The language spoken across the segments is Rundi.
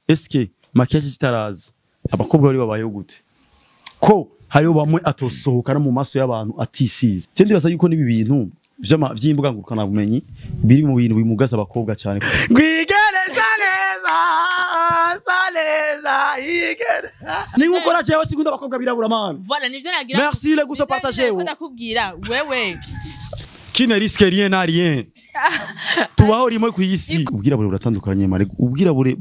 Eske maquillage zitaraza abakobwa bari babayeho gute? Ko hariho bamwe atosohoka no mu maso y'abantu atisize. Je ndibaza yuko nibi bintu vy'imbuga ngurukana bumenyi biri mu bintu bimugaza abakobwa cyane. Ngwigereza neza saleza igere. Ni gukora jewe sikunda abakobwa birabura man. Voilà, nivyo nagira. Merci les guso partager. Ndakubwira wewe. Qui ne risque rien n'a rien. Tubaho rimwe ku isi. Ubwirabure buratandukanye mare. Ubwirabure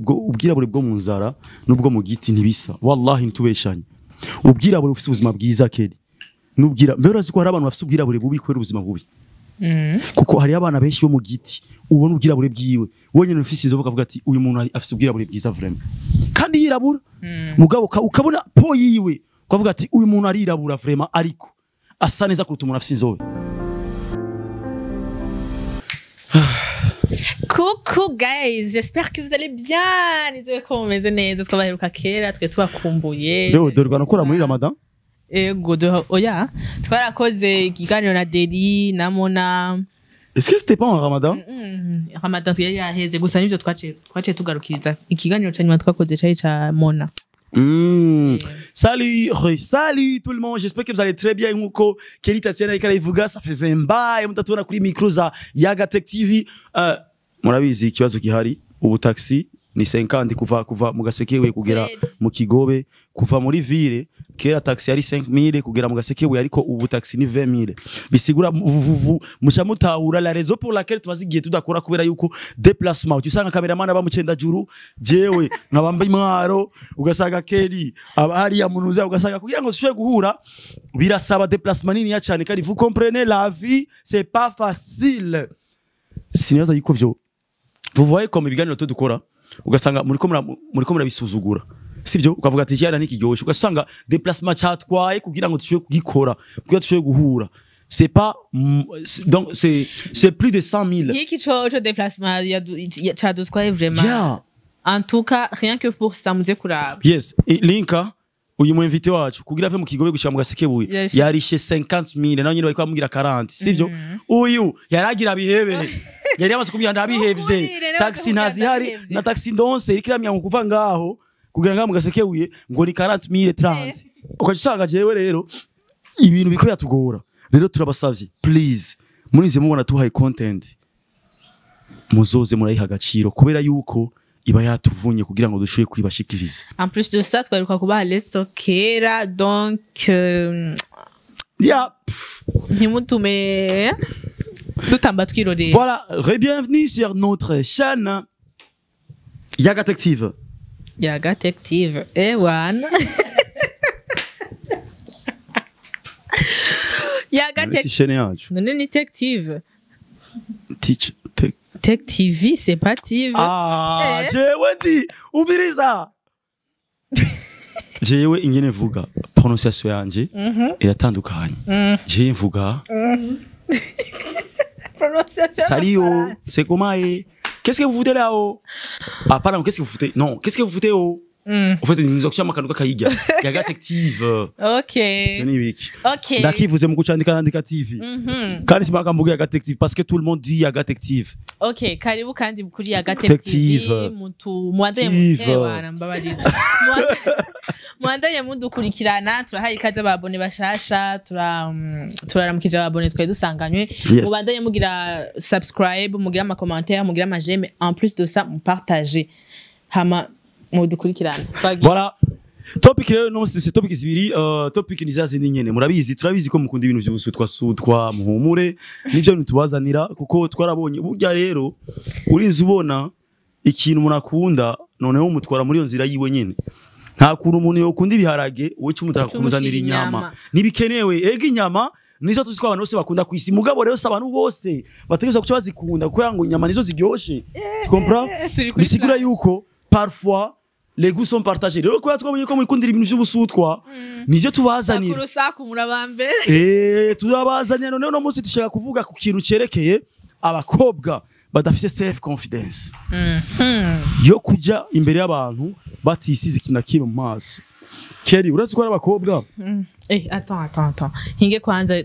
bwo mu nzara n'ubwo mu giti ntibisa. Wallahi ntubeshanye. Ubwirabure ufite ubuzima bwiza kedi. Nubwira mbere urazi ko hari abantu bafite ubwirabure bubi kwera ubuzima bubi. Kuko hari abana benshi bo mu giti ubona ubwirabure bwiwe. Wenyine ufise inzobe ukavuga ati uyu muntu afite ubwirabure bwiza vraiment. Kandi yirabura. Mugabo ukabona po yiwe ukavuga ati uyu muntu arirabura vraiment ariko asa neza kuruta umuntu afite inzobe. Coucou guys, j'espère que vous allez bien. Nizeye ko mumeze neza, twabaheruka kera twe tubakumbuye. Leo dore nakora muri Ramadan. Ego oya, twarakoze ikiganiro na Deli na Mona. Est-ce que c'était pas en Ramadan? Ramadan yari yaheze gusa nivyo twaciye tugarukiriza. Ikiganiro ca nyuma twakoze cari ca Mona. Salut, salut tout le monde, j'espère que vous allez très bien. Nkuko Kelly Tatiana ikarayivuga, ça faisait un bail mutatubona kuri micro za Yaga Tech TV. Murabizi ikibazo gihari, ubu taxi ni 50 kuva mu Gasekewe kugera mu Kigobe, kuva muri ville kera taxi yari 5000 kugera mu Gasekewe ariko ubu taxi ni 20000. Bisigura musha mutahura la raison pour laquelle tubazigiye tudakora kubera yuko déplacement usanga cameraman aba mu juru jewe nkabamba imwaro ugasanga Kelly aba hariya munuza ugasanga kugira ngo dushobore guhura birasaba déplacement nini ya cyane kandi vous comprenez la vie c'est pas facile. Sinibaza yuko vyo vous voyez comme ibiganiro to dukora ugasanga muriko murabisuzugura sivyo ukavuga ati cyana nikiryoshe ugasanga déplacement cyatwaye kugira ngo dushobore kugikora kugira dushobore guhura c'est pas donc c'est plus de 100 000 Iki co déplacement ya cadutwaye vraiment. Yeah. En tout cas rien que pour ça muze kuraba. Yes, Linka uyu mu invité wacu kugira ave mu Kigobe gushika mu Gasekebuye yarishe 50000 naho nyine bariko bamubwira 40 sivyo uyu yaragira bihebere yari yamaze kubwira ndabihevye taxi ntazihari na taxi ndonse iriko iramya ngo kuva ngaho kugira ngaho mu Gasekebuye ngo ni 40000 30 ukacishanga jewe rero ibintu biko yatugora rero turabasavye please murize mubona tuhaye content muzoze murayiha agaciro kubera yuko iba yatuvunye kugira ngo dushoye kwibashikiriza. En plus de ça twaruka kubaha let's kera donc yeah ntimutume dutamba twirorera. Voilà, re-bienvenue sur notre chaîne Yaga Tech TV. Yaga Tech TV ewana. Yaga Tech chaîne yacu. None ni Tech TV. Teach Tech Tech TV, c'est pas TV. Ah, jewe ndi ubiriza. Jewe ingene mvuga prononciation yanje iratandukanye. Jewe mvuga prononciation. Salut, c'est comment eh? Qu'est-ce que vous foutez là-haut? Ah pardon, qu'est-ce que vous foutez? Non, qu'est-ce que vous foutez oh? En fait, nous avons makanuka kayiga. Yaga Tech TV. OK. OK. Ndakivuze mu kucandika nandika TV. Kandi simaka mvuga Yaga Tech TV parce que tout le monde dit Yaga Tech TV. OK, karibu kandi kuri Yaga Tech TV mutu mwandanye mwana mbabarira. Mwandanye mudukurikirana turahaye ikaze ababone bashasha turaramukije ababone twari dusanganywe. Mubandanye mugira subscribe, mugira ama commentaire, mugira ama j'aime, en plus de ça mu partager. Hama mudukurikirana. Voilà. Topic rero no c'est topic zibiri topic ni zazindi nyene murabizi turabizi ko mukunda ibintu by'ubusutwa sutwa muhumure nivyo ntitubazanira kuko twarabonye burya rero urinze ubona ikintu umuntu akunda noneho umutwara muri iyo nzira yiwe nyene nta kuntu umuntu yokunda ibiharage wowe cyumutaka kumuzanira inyama nibikenewe ega inyama nizo tuzi ko abantu bose bakunda kwisi mugabo rero abantu bose bategerezwa kuca bazikunda kuko ngo inyama nizo ziryoshe tu comprends bisigura yuko parfois les goûts sont partagés. Rero kwa twabonye ko mukundira ibintu by'ubusutwa nivyo tubazanira. Kurusaku murabambere. Turabazanira none no munsi dushaka kuvuga ku kintu cerekeye abakobwa badafise self confidence. Yo kuja imbere y'abantu batisize ikintu kimwe mu maso. Kelly urazi ko ari abakobwa? Attends. Hinge kwanza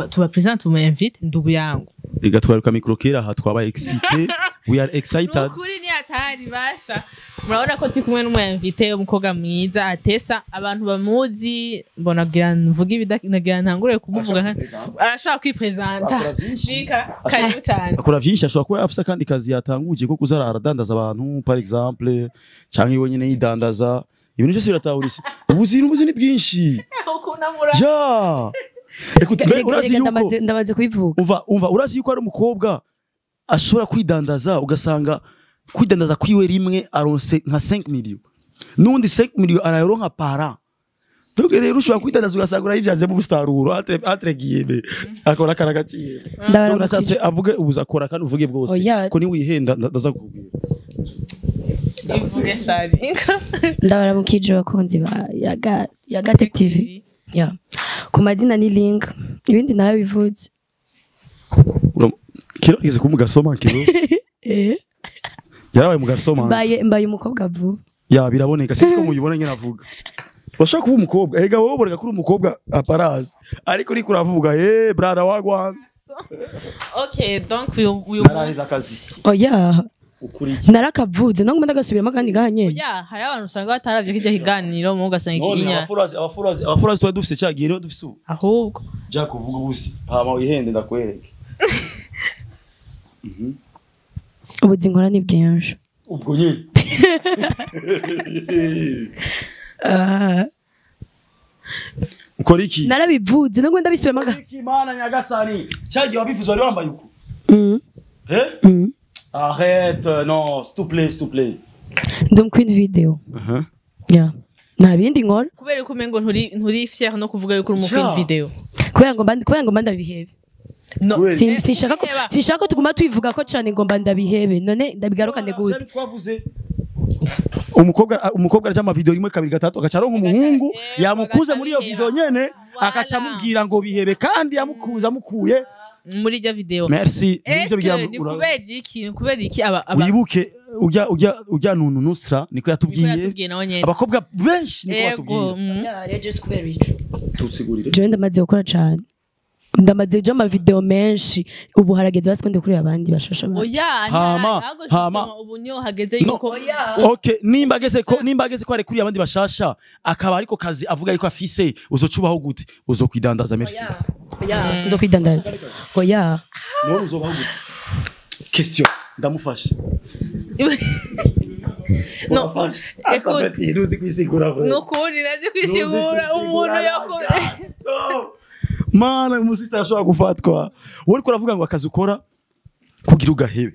tuba present tumu invite ndugu yangu. Igatwaruka micro kera aha twabaye excité. We are excited. Nukuri ni atari basha. Murabona ko turi kumwe n'umu invité, umukobwa mwiza atesa, abantu bamuzi. Mbona kugira mvuge nagira ntangure kumuvuga, arashobora kwipresenta. Akora vyinshi. Nika, karibu cyane. Akora vyinshi, ashobora kuba afise akandi kazi yatanguje ko kuza aradandaza abantu, par exemple, canke iwe nyene yidandaza. Ibintu byose biratahurise. Ubuzi ni bwinshi. Ukunamura. Ya, écoute, mbe urazi Reka yuko ndamaze kubivuga. Umva, urazi yuko ari umukobwa ashobora kwidandaza, ugasanga kwidandaza kwiwe rimwe aronse nka 5 million, n'undi 5 million arayoronka para. Donc rero ushobora kwidandaza ugasanga urayivyazemo umusaruro, entre guillemets, akora karagaciye. Ndabaramukije. Nashatse avuge ubuza akora kandi uvuge bwose. Oya. Ko niwihenda ndaza kukubwira. Ivuge shari. Ndabaramukije abakunzi ba Yaga Tech TV. Ya, ku mazina ni Link, ibindi narabivuze. Kiro igeze kuba mugasoma kiro. Eh. Yarabaye mugasoma. Mbaye umukobwa vuba. Ya, biraboneka, sinzi ko muyibona nyine avuga. Urashobora kuba umukobwa, ega wowe uboneka ko uri umukobwa aparazi, ariko uriko uravuga, eh brother, wagwan. Okay, donc uyu Naraheze akazi. Oya. Ukuri iki? Narakavuze, no ngomba ndagasubiramo kandi gahanye. Oya, hari abantu usanga bataravye kirya kiganiro, mu ugasanga None ikinya. Abafurazi twari dufise cya gihe niyo dufise ubu. Ahubwo Ja kuvuga ubusi hama wihende ndakwereke. Ubuzi nkora ni bwinshi. Ubwo nyine. Ah, Ukora iki? Narabivuze, no ngomba ndabisubiramo Iki mana nyagasani, cya gihe wabivuze wari wambaye uko? Mm. Eh? Mm. Arrête, non, s'il te plaît, s'il te plaît. Ndi umu queen video. Ya, nta bindi nkora. Kubera ko umengo nturi fier no kuvuga yuko uri umu queen Ja. video. Kubera ngo mba ndabihebe. No. Kubera- Reba. Sinshaka ko tuguma tubivuga ko cane, ngo mba ndabihebe, none ndabigarukane gute? Twavuze umukobwa arya amavideo rimwe, kabiri, gatatu, agaca aronka umuhungu yamukuze muri iyo agaca video nyene, Voilà. agaca amubwira ngo bihebe, kandi yamukuze amukuye muri irya video. Merci. Nivyo Eske bigira ni kubera iki, ni kubera iki aba wibuke ujya nunu nusra niko niko yatubwiye. yatubwiye nawe nyene. Abakobwa benshi niko batubwiye. Mm. Rero just kubera ico Tusigurire. Jewe ndamaze gukora cane, ndamaze kuja amavideo menshi, ubu harageze basi ko ndikurira abandi bashasha banje. Oya. Hama, ntabwo hama. justement ubu niyo hageze No. yuko Okay, nimba ageze ko arekuriye abandi bashasha, akaba ariko kazi avuga yuko afise, uzocubaho gute? Uzokwidandaza? Merci. Oya, sinzokwidandaza, oya. None uzobaho gute? Question, ndamufashe. No, écoute. Ntuzi kwisigura bro. Nukuri nazi kwisigura, umuntu yako Mana, umusista arashobora gufatwa. Wowe uriko uravuga ngo akazi ukora kugira ugahebe.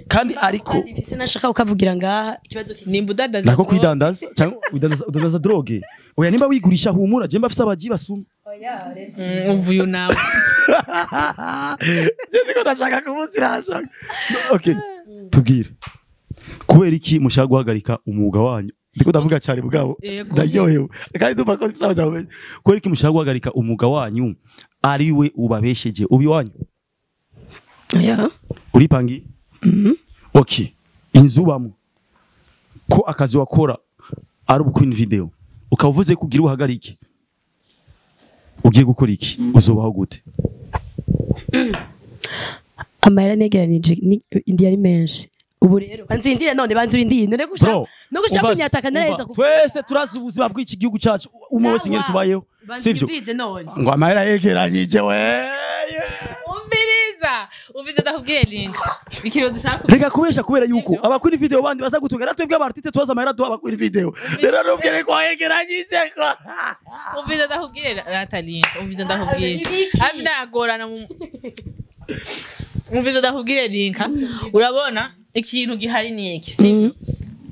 Kandi ariko Sinashaka kukavugira ngaha, ikibazo Nimba udandaza nako drogue. Kwidandaza cyangwa udandaza drogue? Oya, nimba wigurisha, humura, je mba afise abaji basuma. Umva uyu nawe. Je ndiko ndashaka kumusirashaka. Okay, tubwire kubera iki mushaka guhagarika umwuga wanyu. Ndiko ndavuga cyane bwabo. Yego. Ndaryohewe kandi ndumva ko bisaba cyane. Kubera iki mushaka guhagarika umwuga wanyu ari we ubabesheje ubi wanyu? Oya. Uripangi? Okay, inzu ubamo, ko akazi wakora ari ubuqueen video, ukaba uvuze ko ugira uhagarike, ugiye gukora iki? Uzobaho gute? Amahera negeranije indi ari menshi ubu rero, banza urindire, none banza urindire, none gushaka Bro, no gushaka umva- kunyataka naraheza. Umva, twese turazi ubuzima bw'iki gihugu cyacu, umwe wese ingene tubayeho, sivyo? None Ngo amahera yegeranyije we. Umviriza, umviriza, ndakubwiye Link, ikintu dushaka Reka kubesha, kubera yuko Sivyo? abaqueen video bandi baza gutunga, natwebwe abartiste tubaza amahera duha abaqueen video. Rero nubwire ko yegeranyije ko Umviriza, ndakubwiye rata Link, umviriza, ndakubwiye hafi nagorana mu umviriza, ndakubwiye Link, urabona ikintu gihari ni iki, sivyo?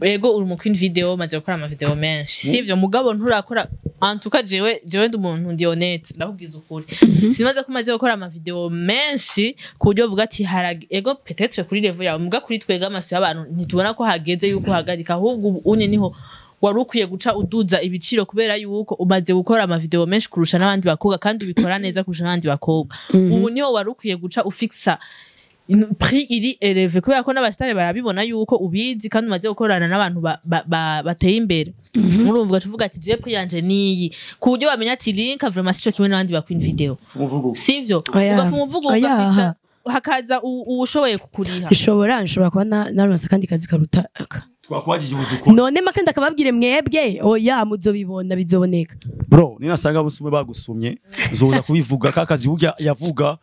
Ego, uri mu queen video, umaze gukora ama video menshi, sivyo? Mugabo nturakora, en tout cas jewe ndi umuntu ndi honnête, ndakubwiza ukuri, simaze ko umaze gukora ama video menshi ku buryo uvuga ati harag ego, peut-être kuri level yawe, muga kuri twega amaso y'abantu ntitubona ko hageze yuko uhagarika. Ahubwo ubu unye niho wari ukwiye guca uduza ibiciro, kubera yuko umaze gukora ama video menshi kurusha n'abandi bakobwa, kandi ubikora neza kurusha n'abandi bakobwa. Ubu niho wari ukwiye guca ufixa prix iri élevé, kubera ko n'abasitari barabibona yuko ubizi kandi umaze gukorana n'abantu bateye imbere. Urumva, ugaca uvuga ati je prix yanje niyi, ku buryo bamenya ati Link vraiment sico kimwe n'abandi ba queen video, sivyo? Oya. Ugafa umuvugo Oya. ugafixa. Hakaza uwushoboye kukuriha. Nshobora kuba naronse akandi kazi karuta aka. Twakwajije ubuzuko. None make ndakababwire mwebwe, oya, muzobibona, bizoboneka. Bro, ninasanga bose umwe bagusumye, uzoza kubivuga ka kazi burya yavuga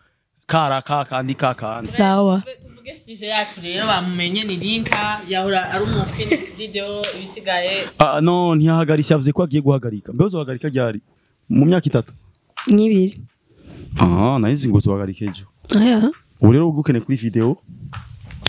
kara ka kandi ka kandi. Sawa. Tuvuge sujet yacu rero, bamumenye ni Linka, yahora ari umufini video, ibisigaye. Ah no, ntiyahagarisha, yavuze ko agiye guhagarika. Mbe uzohagarika ryari? Mu myaka 3? Nk'ibiri. Ah, nahizi ngo uzohagarika ejo. Aya. Ubu rero ugukeneye kuri video.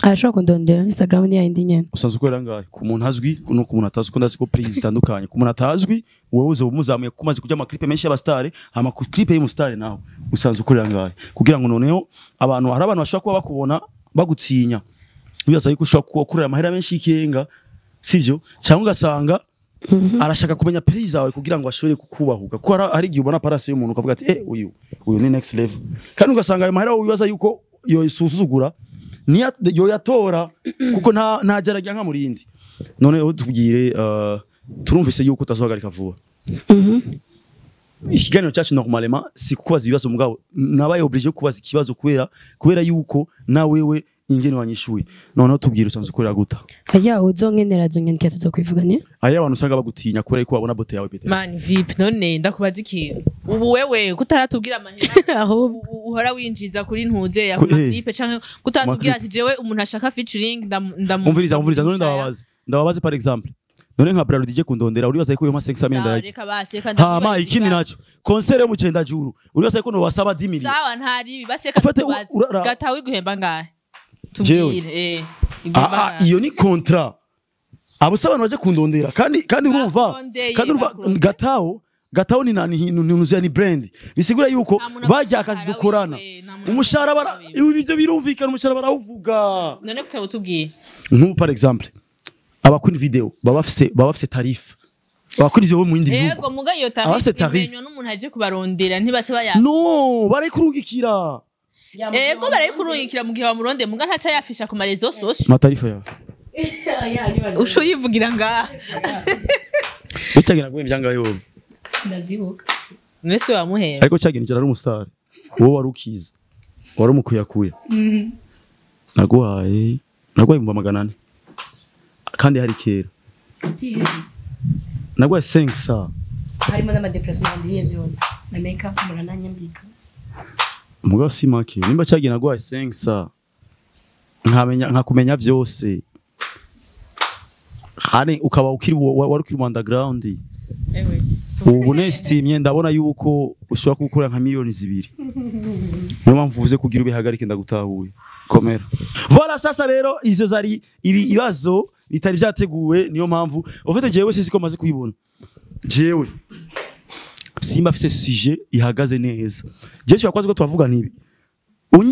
Arashobora kundondera Instagram ni yayindi nyene. Usanzwe ukorera ngahe? Ku muntu azwi no ku muntu atazwi, ko ndazi ko prix zitandukanye. Ku muntu atazwi, wowe uzoba umuzamuye kuko umaze kurya amaklipe menshi y'abastare, hama ku clip y'umusitari nawe usanzwe ukorera ngahe? Kugira ngo noneho abantu, hari abantu bashobora kuba bakubona bagutinya, bibaza yuko ushobora kuba ukorera amahera menshi y'ikirenga, sivyo? Cyangwa ugasanga arashaka kumenya prix zawe kugira ngo ashobore kukubahuka, kuko hari igihe ubona parase y'umuntu ukavuga ati eh, uyu ni next level, kandi ugasanga ayo mahera wowe wibaza yuko yosusugura niya yoyatora, kuko nta jarajya nka murindi. None rero tubwire, turumvise yuko utazohagarika vuba. Ikiganiro cyacu normalement si kubaza ibibazo, mugabo nabaye obligé kubaza ikibazo kubera yuko na wewe ingene wanyishuye. Noneho tubwire, usanzwe ukorera guta? Aya, uzonkenera azonyandikira, tuzokwivuganira. Ayo abantu usanga bagutinya kubera yuko babona beauté yawe peut-être. Man vip, none ndakubaza ikintu, ubu wewe kutaratubwira amahera Ahubwo uhora winjiza kuri ntuze ya clip, canke kutaratubwira ati jewe umuntu ashaka featuring ndamu Umviriza, none ndababaze, par exemple none nka Bralud DJ kundondera, uribaza yuko yo ma 500 Sawa, ndayarya? Reka basi, reka Hama ndakubaza. ikindi naco, concert yo mu Cendajuru, uribaza yuko nobasaba 10 millions? Sawa, ntari ibi basi, reka Ufate tukubaze. Gatawe iguhemba ngahe? Jewe? Tubwire, eh, iguhemba Ah, ah, ngahe? iyo ni contrat, abo se abantu baje kundondera, kandi urumva Bakurondeye, kandi urumva bakurondeye. Gatao ni nani, ni ni brand, bisigura yuko Nta muntu bajya avuga akazi umushahara dukorana. wiwe, nta muntu Umushahara avuga bara umushahara wiwe. Ibyo birumvikana, umushahara barawuvuga. None kutabutubwiye? Nk'ubu par exemple abakora video baba bafise tarif, abakora ivyo bo mu bindi bihugu. Yego, muga iyo tarif Abafise tarif. imenywa n'umuntu aje kubarondera, ntibace baya No, barayikurungikira. Ego, barayikurungikira mu gihe bamurondeye, muga ntaca yafisha ku ma réseaux sociaux. Matarifa yawe? Usho yivugira ngaha. Bicagira ngo ibyangahe wowe? Ndavyibuka. None se wamuhemba? Ariko cyagira ari umustar, wowe wari ukiza, wari umukuyakuya. Naguhaye 400,000, kandi hari kera. Naguhaye 500. Harimo n'amadéplacement ndiye byose na make up murananyambika. Mugabo si make, nimba cyagiye naguhaye 500, nkamenya nkakumenya byose, hani ukaba ukiri wari ukiri mu underground. Ewe. Ubu nestimye ndabona yuko ushobora gukora nka 2 miliyoni, niyo mpamvu uvuze kugira ubihagarike. Ndagutahuye, komera. Voilà, sasa rero izo zari ibi ibibazo bitari byateguwe, niyo mpamvu ufite jewe sisi ko maze kuyibona. Jewe simba afise sujet ihagaze neza, jewe shobora kwazi ko twavuga nibi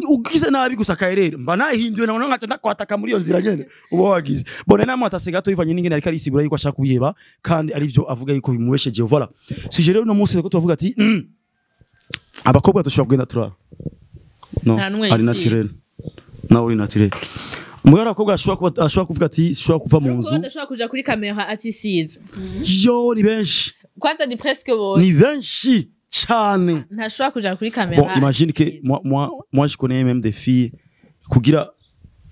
ugize nabi gusa kaerere mba nahinduye nabona nkaca ndakwataka muri iyo nzira nyene uba wagize. Bone namwe atase gato bivanye n'ingene ariko arisigura yuko ashaka kuyeba, kandi ari byo avuga yuko bimuwesheje. Voilà, sujet rero no munsi ko tuvuga ati abakobwa dushobora kugenda tura no Nta n'umwe ari yisize. naturel, nawe uri naturel. Mugabo abakobwa ashobora kuba ashobora kuvuga ati ashobora kuva mu nzu Adashobora kuja kuri kamera atisize. Yo, ni benshi. Kwanza ni presque bose. Ni benshi cyane. Ntashobora kuja kuri kamera. Bon, imagine que moi je connais même des filles, kugira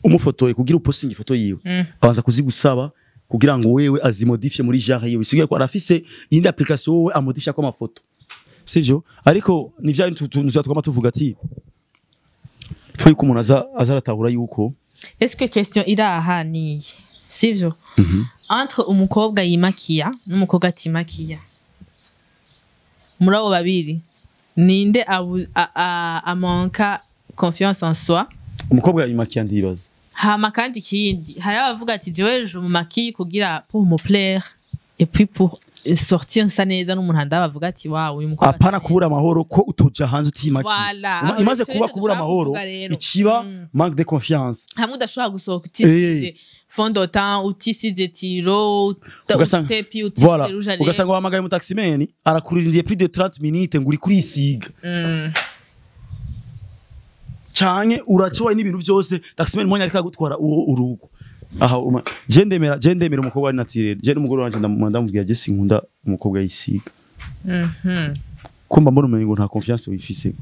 umufotoye, kugira upostinge ifoto yiwe, abanza kuzigusaba kugira ngo wewe azimodifie muri genre yiwe. Bisigaye ko arafise iyindi application wowe amodifia ko amafoto, sivyo? Ariko ni vya bintu twama tuvuga ati faut yuko umuntu aza aratahura yuko Est-ce que question iri aha niyi, sivyo? Entre umukobwa yimakiya n'umukobwa atimakiya, muri abo babiri ninde amanka confiance en soi? Umukobwa yimakiya, ndibaza. Hama kandi ikindi, hari abavuga ati jewe je me maquille kugira pour me plaire et puis pour sortir nsa neza, n'umuntu andaba avuga ati wow, uyu mukobwa Apana asa neza. kubura amahoro ko utoja hanze utimakiye. Voilà. Imaze Aho kuba rero kubura dushaka amahoro kuvuga rero. ikiba manque de confiance. Hamwe udashobora gusohoka utisize fond de teint, utisize tiro, utepi, utisize Voilà, rouge à lèvres. ugasanga wahamagaye mu taximan, arakurindiye plus de 30 minutes ngo uri kurisiga, canke uracoye n'ibintu byose, taximan mwanya ariko agutwara uwo urugo aha je ndemera umukobwa ari naturel. Je n'umugore wanje ndamubwira, je sinkunda umukobwa yisiga, ko mba mbona umengo nta confiance wifise.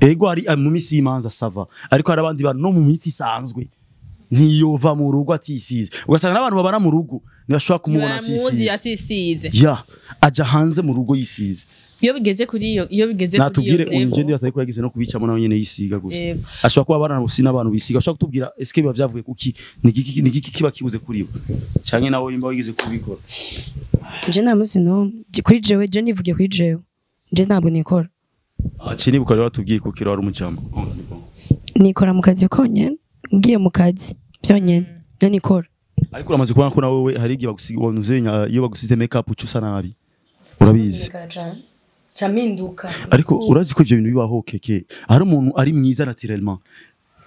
Ego, ari mu minsi y'imanza, ça va, ariko hari abandi bantu no mu minsi isanzwe ntiyova mu rugo atisize. Ugasanga n'abantu babana mu rugo ntibashobora kumubona Bamuzi atisize. Atisize. Ya, aja hanze mu rugo yisize. Iyo bigeze kuri iyo Natubwire uyu level, ngende batari ko yagize no kubicamo, nawe nyene yisiga gusa. Yego. Ashobora kuba abana busi n'abantu bisiga, ashobora kutubwira eske biba vyavuye kuki, ni igiki kiba kibuze kuri we, canke nawe nimba wigeze kubikora. Je nta munsi n'umwe. Kuri jewe, je nivugiye kuri jewe, je ntabwo nikora. Aciye nibuka rero watubwiye ko kera wari umujama. Nikora mu kazi konyene, ngiye mu kazi byonyene niyo nikora. Ariko uramaze kubona ko nawe we hari igihe bagusiga uzenya, iyo bagusize make up uca usa nabi, urabizi? Caminduka. Ariko urazi ko ivyo bintu bibaho keke, hari umuntu ari mwiza naturellement,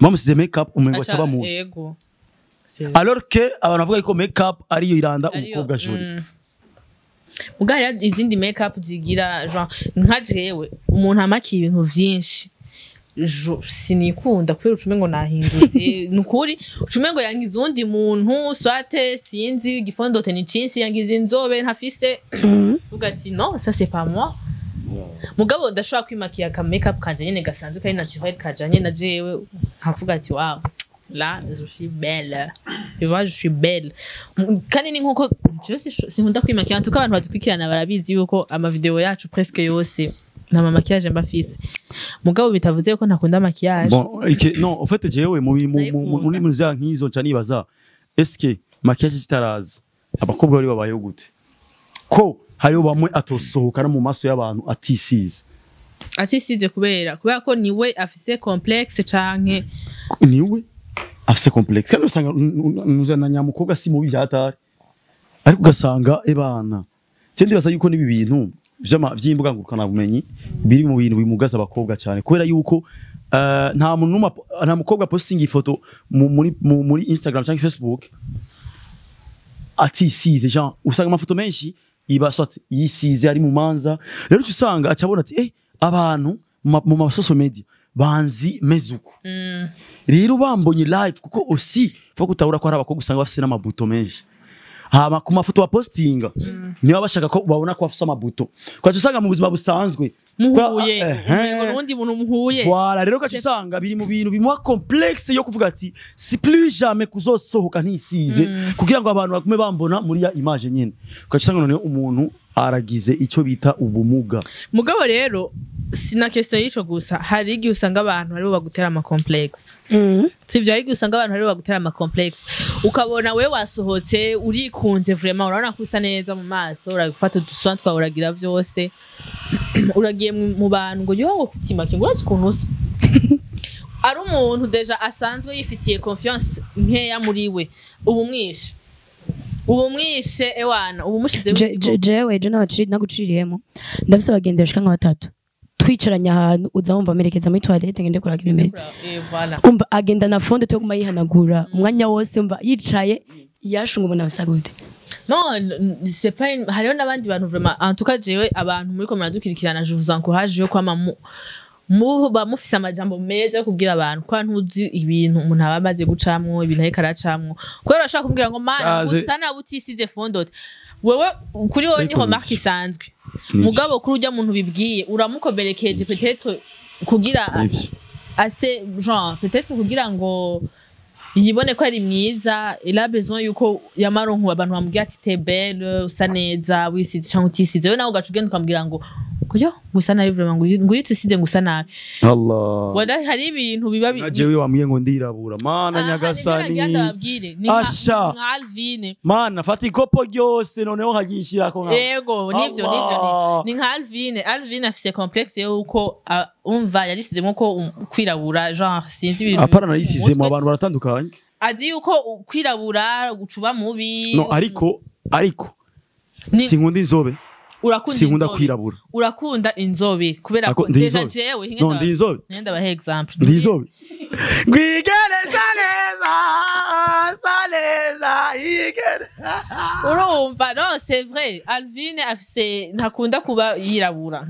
bamusize make up umengo acaba mubi. Yego. Alors que abantu bavuga ko make up ariyo iranda Ariyo, umukobwa joli. Muga hariho izindi make up zigira genre nka jewe umuntu amakiye ibintu vyinshi, sinikunda kubera ucume ngo nahindutse. Nukuri ucume ngo yangize uwundi muntu, soit sinzi igifondote ni cinsi, yangize inzobe ntafise, uvuga ati non, ça c'est pas moi. Mugabo ndashobora kwimakiya ka make up kanje nyene gasanzwe kari naturel kajanye na jewe, nkavuga ati wow, là je suis belle, tu vois, je suis belle. Kandi ni nkuko jewe sinkunda kwimakiya. En tout cas abantu badukurikirana barabizi yuko ama vidéo yacu presque yose nta ma maquillage mba mfise, mugabo bitavuze ko ntakunda maquillage. Bon, ike non, en fait jewe mu mu mu muri muri za nkizo nca nibaza est-ce que maquillage zitaraza abakobwa bari babayeho gute, ko hariho bamwe atosohoka no mu maso y'abantu atisize? Atisize kubera ko niwe afise complexe canke? Niwe afise complexe, kandi usanga nuzana nyamukobwa si mubi vyatari, ariko ugasanga ebana je ndibaza yuko n'ibi bintu vy'imbuga ngurukana bumenyi biri mu bintu bimugaza abakobwa cyane, kubera yuko nta muntu n'umwe nta mukobwa posting ifoto muri Instagram cyangwa Facebook atisize. Genre usanga amafoto menshi iba soit yisize, ari mu manza. Rero uca usanga acabona ati abantu mu ma social media banzi meze uku, rero bambonye live, kuko aussi faut kutahura ko hari abakobwa usanga bafise n'amabuto menshi, hama ku mafoto bapostinga niba bashaka ko babona ko bafise amabuto, ukaca usanga mu buzima busanzwe Muhuye Ehe. umengo n'uwundi muntu muhuye. Voilà, rero ukaca usanga biri mu bintu bimuha complexe yo kuvuga ati si plus jamais kuzosohoka ntisize, kugira ngo abantu bagume bambona muri ya image nyene. Ukaca usanga noneho umuntu aragize icyo bita ubumuga. Mugabo rero sina question y'ico gusa, hari igihe usanga abantu aribo bagutera ama complexe, sivyo? Hari igihe usanga abantu aribo bagutera ama complexe, ukabona wewe wasohotse urikunze vraiment, urabona ko usa neza mu maso, urafata uduswa twawe, uragira vyose, uragiye mu bantu ngo yo ngo kutimake, ngo urazi ukuntu usa. Ari umuntu déjà asanzwe yifitiye confiance nkeya muri we, ubu mwishe ewana, ubu mushize. Jewe je naguciriyemo, ndafise abagenzi bashika nka batatu twicaranye ahantu, uza wumva amerekeza muri toilette ngende kuragira imeze. Voilà. Umva agenda na fond de teint yihanagura umwanya wose, umva yicaye yashunga ubona basa gute. Non, c'est pas une... hariho n'abandi bantu vraiment, en tout cas jewe abantu muri ko muradukurikirana, je vous encourage yo kwama mu muba mufise amajambo meza yo kubwira abantu, kwa ntuzi ibintu umuntu aba amaze gucamwo, ibintu ariko aracamwo, kubera urashobora kumubwira ngo mana Caze. gusa nawe utisize fond de teint, wewe kuri wowe Ariko niho marque nivyo. isanzwe. Nivyo. Mugabo kuri urya muntu bibwiye uramukomerekeje, peut-être kugira Nivyo. ase genre peut-être kugira ngo yibone ko ari mwiza, il a besoin yuko yamaronku abantu bamubwira ati t'es belle, usa neza wisize cyangwa utisize. We nawe ugaca ugenda ukamubwira ngo yo gusa nabi vraiment, ngo iyo utisize ngo usa nabi. Allah. Wala hari ibintu biba Nka jewe wambwiye ngo ndirabura, mana Aha, nyagasani. nivyo nagira ndababwire. Ni Asha. nka Alvine. Mana, fata ikopo ryose noneho nkagishirako nka Ego, nivyo nivyo. Allah. Ni nka Alvine. Alvine afise complexe yuko umva yarisizemo ko kwirabura, genre sinzi ibintu Apana, nayisizemo. mu mutwe. Abantu baratandukanye. Azi yuko kwirabura gucuba mubi. No, ariko sinkunda inzobe. Urakunda Sinkunda inzobe. kwirabura. Urakunda inzobe kubera Ako ko ndi déjà inzobe. jewe No, ndi inzobe. ngenda bahe example. Ndi inzobe, ngwigere sa neza, sa neza igere. Urumva, non, c'est vrai, Alvine afise ntakunda kuba yirabura.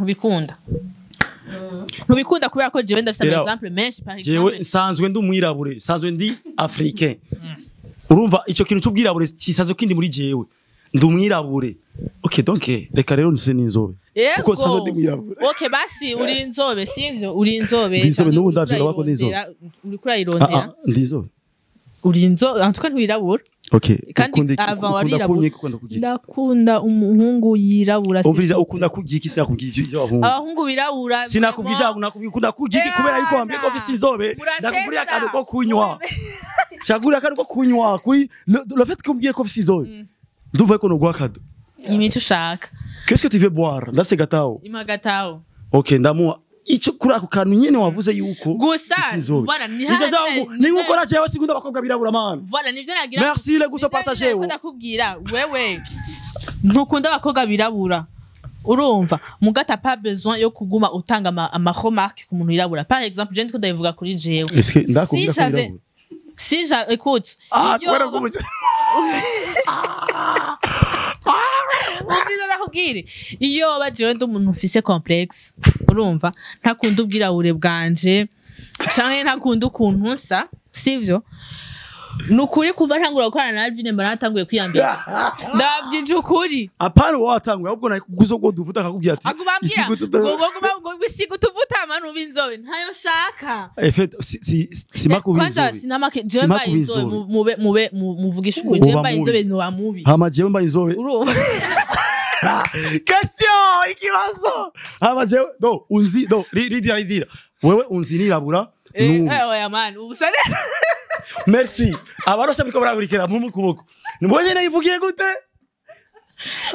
Ntubikunda kubera ko jewe ndafise ama Era- exemple menshi, par Jewe exemple nsanzwe ndi umwirabure, nsanzwe ndi africain. Urumva icyo kintu cy'ubwirabure kisanzwe kindi muri jewe, ndi umwirabure. Okay, donc reka rero nse n'inzobe. Yego. Kuko sazo ndi mwirabura. Okay, basi uri inzobe, sivyo? Uri inzobe. Ndi inzobe, n'ubu ndavyura ko ndi inzobe. Uri kurayirondera. Ndi inzobe. Uri inzobe, en tout cas ntiwirabura. Okay. Kandi avant warirabura. Ukunda kugira. Ndakunda umuhungu yirabura. Umviriza, ukunda kugira iki? Sinakubwiye ivyo abahungu. Abahungu birabura. Sinakubwiye ivyo, nakubwiye ukunda kugira iki kubera yuko wambwiye ko ufise inzobe. Ndakugurira akantu ko kunywa. Shagurira akantu ko kunywa kuri le fait que umbwiye ko ufise inzobe. Ndumva ko noguha cadeau. Imico ushaka. Qu'est-ce que tu veux boire? Ndafise gatao. Ima gatao. Okay, ndamuha ico kuri ako kantu nyene wavuze yuko gusa voilà ni ivyo vyangu ni nkuko najewe sikunda abakobwa birabura man. Voilà, nivyo nagira. Merci le gusa partager. Ndakubwira wewe ntukunda abakobwa birabura. Urumva mugata pas besoin yo kuguma utanga ama remarque ku muntu yirabura. Par exemple, je ndiko ndabivuga kuri jewe. Est-ce que ndakubwira ko birabura? Si ja écoute. Ah, kubera ko Ubwiza nakubwire. Iyo bajewe ndi umuntu ufise complexe, urumva ntakunda ubwirabure bwanje canke ntakunda ukuntu nsa, sivyo? Nukuri kuva ntangura gukorana na Alvin mba natanguye kwiyambika. Ndabwije ukuri. Apana watanguye ahubwo nakuguzo ko duvuta akakubwira ati ngo isiga tuvuta manu binzobe ntayo shaka. En fait si simakuba inzobe. Kwanza sinamake je mba inzobe mube mube muvugisha ukuri je mba inzobe no amubi. Hama je mba inzobe. Urumva. Question ikibazo. Hama je do unzi do ridira. Wewe unzi nirabura. Oya man ubusare. Merci. Abarosha biko baragurikira mu kuboko. Nibonye nayivugiye gute?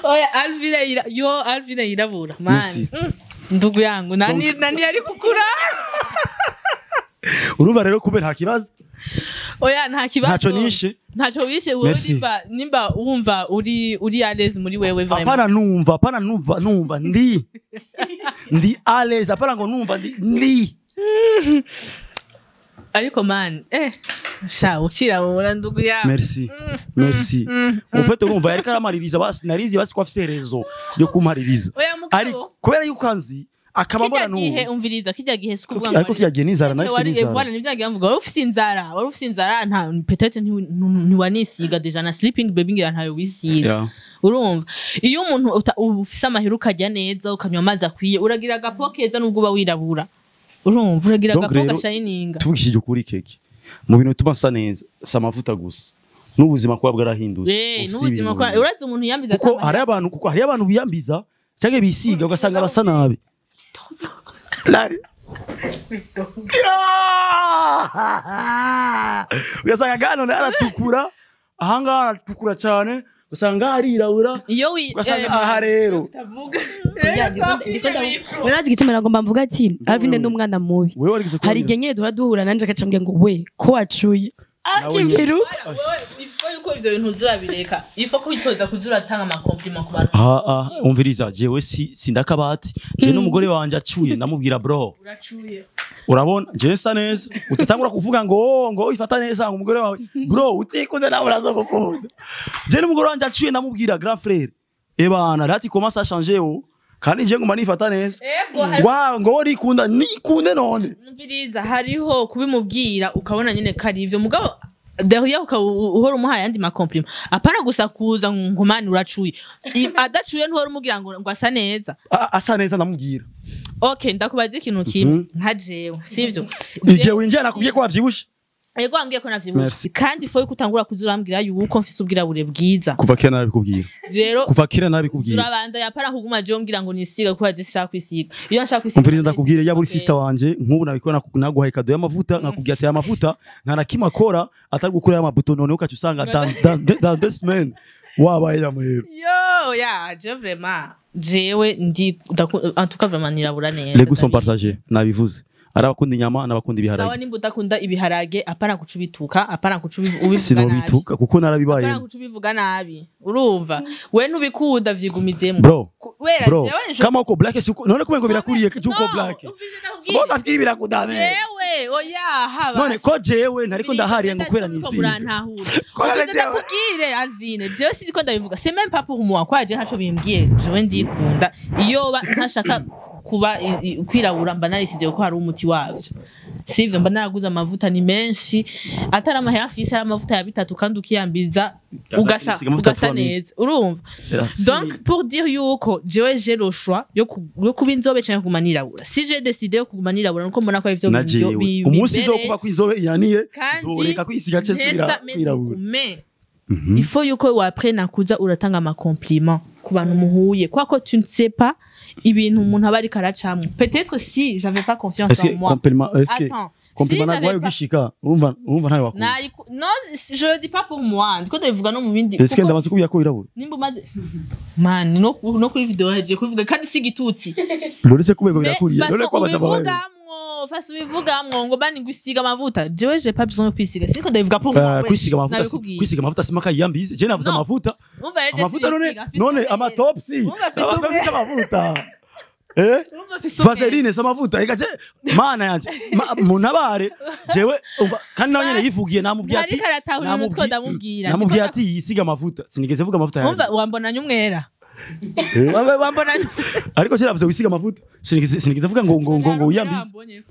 Oya Alvin yo Alvin yirabura. Man. Ndugu yangu nani ari gukura? Urumva rero kubera nta kibazo. Oya nta kibazo. Ntaco nishe. Ntaco wishe wewe nimba wumva uri à l'aise muri wewe vraiment. Apana numva numva ndi. Ndi à l'aise apana ngo numva ndi. Ariko man sha ukirabura ndugu yawe. Merci. Merci. En fait urumva yariko aramaririza basi narizi basi ko afise rezo yo kumaririza. Ariko kubera yuko anzi akaba mbona nubu. Kijya gihe umviriza kijya gihe sikuvuga ngo ariko kijya gihe n'inzara nari n'inzara. Voilà nivyo nagiye mvuga wari ufise inzara nta peut-être ntiwanisiga déjà na sleeping baby ngira ntayo wisiga. Urumva iyo umuntu ufise amahera ukajya neza ukanywa amazi akwiye uragira agapokeza nubwo uba wirabura. Urumva uragira agapoka shininga. Tuvugishije ukuri keke. Mu bintu tuma sa neza sa amavuta gusa. N'ubuzima kwa bwarahindutse. N'ubuzima kwa urazi umuntu yambiza kuko hari abantu biyambiza cyangwa bisiga ugasanga basa nabi. Lari. Ugasanga gano aratukura, ahanga aratukura cyane, ugasanga arirabura. Ugasanga aha rero. Urazi gituma nagomba mvuga ati Alvin ndi umwana mubi. Hari igihe nyene duhora duhura nanje akacambwira ngo we ko wacuye. Akibwira ifo yuko ivyo bintu uzurabireka. Ifo ko witoza kuzuratanga ama compliment ku bantu. Umviriza jewe si sindakabati. Je n'umugore wanje acuye ndamubwira bro. Uracuye. Urabona je nsa neza utatangura kuvuga ngo ngo ifata neza ngo umugore wawe bro utikuze nawe urazogukunda. Je n'umugore wanje acuye ndamubwira grand frère. Ebana rati comment ça changer o? Kandi je nguma nifata neza. Wa ngo rikunda nikunde none. Umviriza hariho kubimubwira ukabona nyene kari ivyo mugabo derrière uhora umuhaye andi ma compliment. Apana gusa kuza ngo mani uracuye. Adacuye ntuhora umugira ngo asa neza. Asa neza ndamubwira. Okay ndakubaza ikintu kimwe nka jewe sivyo. Igihe winjira nakubwiye ko wavyibushe. Ego ambwiye ko navyibushe. Kandi fo yuko utangura kuzurambwira yuko mfise ubwirabure bwiza. Kuva kera narabikubwira. Rero kuva kera narabikubwira. Turabanda yapara kuguma jewe mbwira ngo nisiga kuba je shaka kwisiga. Iyo nshaka kwisiga. Umviriza ndakubwira ya buri sister wanje nkubu nabikora naguhaye kado y'amavuta nkakubwira ati amavuta nta na kimwe akora atari gukora y'amabuto none ukaca usanga dans deux semaines wabaye yamahero. Yo ya je vraiment jewe ndi en tout cas vraiment nirabura neza. Les goûts sont partagés nabivuze. Arabakunda inyama n'abakunda ibiharage. Sawa nimba utakunda ibiharage apana kucubituka apana kucubivuga nabi. Sinobituka kuko narabibaye. Apana kucubivuga nabi. Urumva we ntubikunda vyigumizemo. Bro. Bro. Kama uko black si none kumengo birakuriye cyuko black. Mbona fikiri birakudane. Jewe oya haba. None ko jewe ntariko ndahariye ngo kwera nisiga. Kora jewe. Ndakubwire Alvin, jewe sindiko ndabivuga. C'est même pas pour moi kwa je ntaco bimbwiye. Jewe ndikunda. Iyo ntashaka kuba kwirabura mba narisize ko hari umuti wavyo. Sivyo, mba naraguze amavuta ni menshi, atari amahera mfise, ari amavuta ya bitatu, kandi ukiyambiza ugasa Isiga amavuta ugasa 3000. neza, urumva? Donc pour dire yuko jewe j'ai le choix yo kuba inzobe canke kuguma nirabura. Si j'ai décidé yo kuguma nirabura, nuko mbona ko ivyo Na jewe umunsi izokuba ko inzobe inaniye, Kandi zoreka kwisiga ce subira kwirabura. Mais il faut yuko waprena kuza uratanga ama compliment ku bantu muhuye, kwa ko tu ne sais pas ibintu umuntu aba ariko aracamwo. Peut-être si j'avais pas confiance Est-ce en que moi. compliment, est-ce que Attends, compliment si nagwaye j'avais pas ugishika urumva ntawe wakunze? Non, je le dis pas pour moi, ndiko ndabivuga no mu bindi. Est-ce que Kuko ndamaze kubwira ko wirabura? Nimba umaze, man, no kuri video heje kubivuga, kandi si igitutsi. Uretse kubego Mais birakuriye none façon ko abajama bawe ubivugamwo, façon ubivugamwo ngo bani gusiga amavuta, jewe j'ai pas besoin yo kwisiga, siniko ndabivuga pour moi. Eh, We, kwisiga amavuta nabikubwiye. Kwisiga amavuta simaka yiyambize, je navuze Non. amavuta. Umva rero, Amavuta none sinisiga, mfise none umwere. amatopsi Umva mfise amatopsi umwere. amavuta, eh. Urumva mfise umwere. Vaseline si amavuta ega je mana yanje, muntabare jewe umva, kandi nawe nyene yivugiye, namubwiye ati Ntariko aratahura ibintu two ndamubwira. Namubwiye ati yisiga amavuta, sinigeze mvuga amavuta Umva, yanjye. wambonanye umwera. Eh? Wambonanye. Ariko kera navuze wisiga amavuta, sinigeze mvuga ngo wiyambize,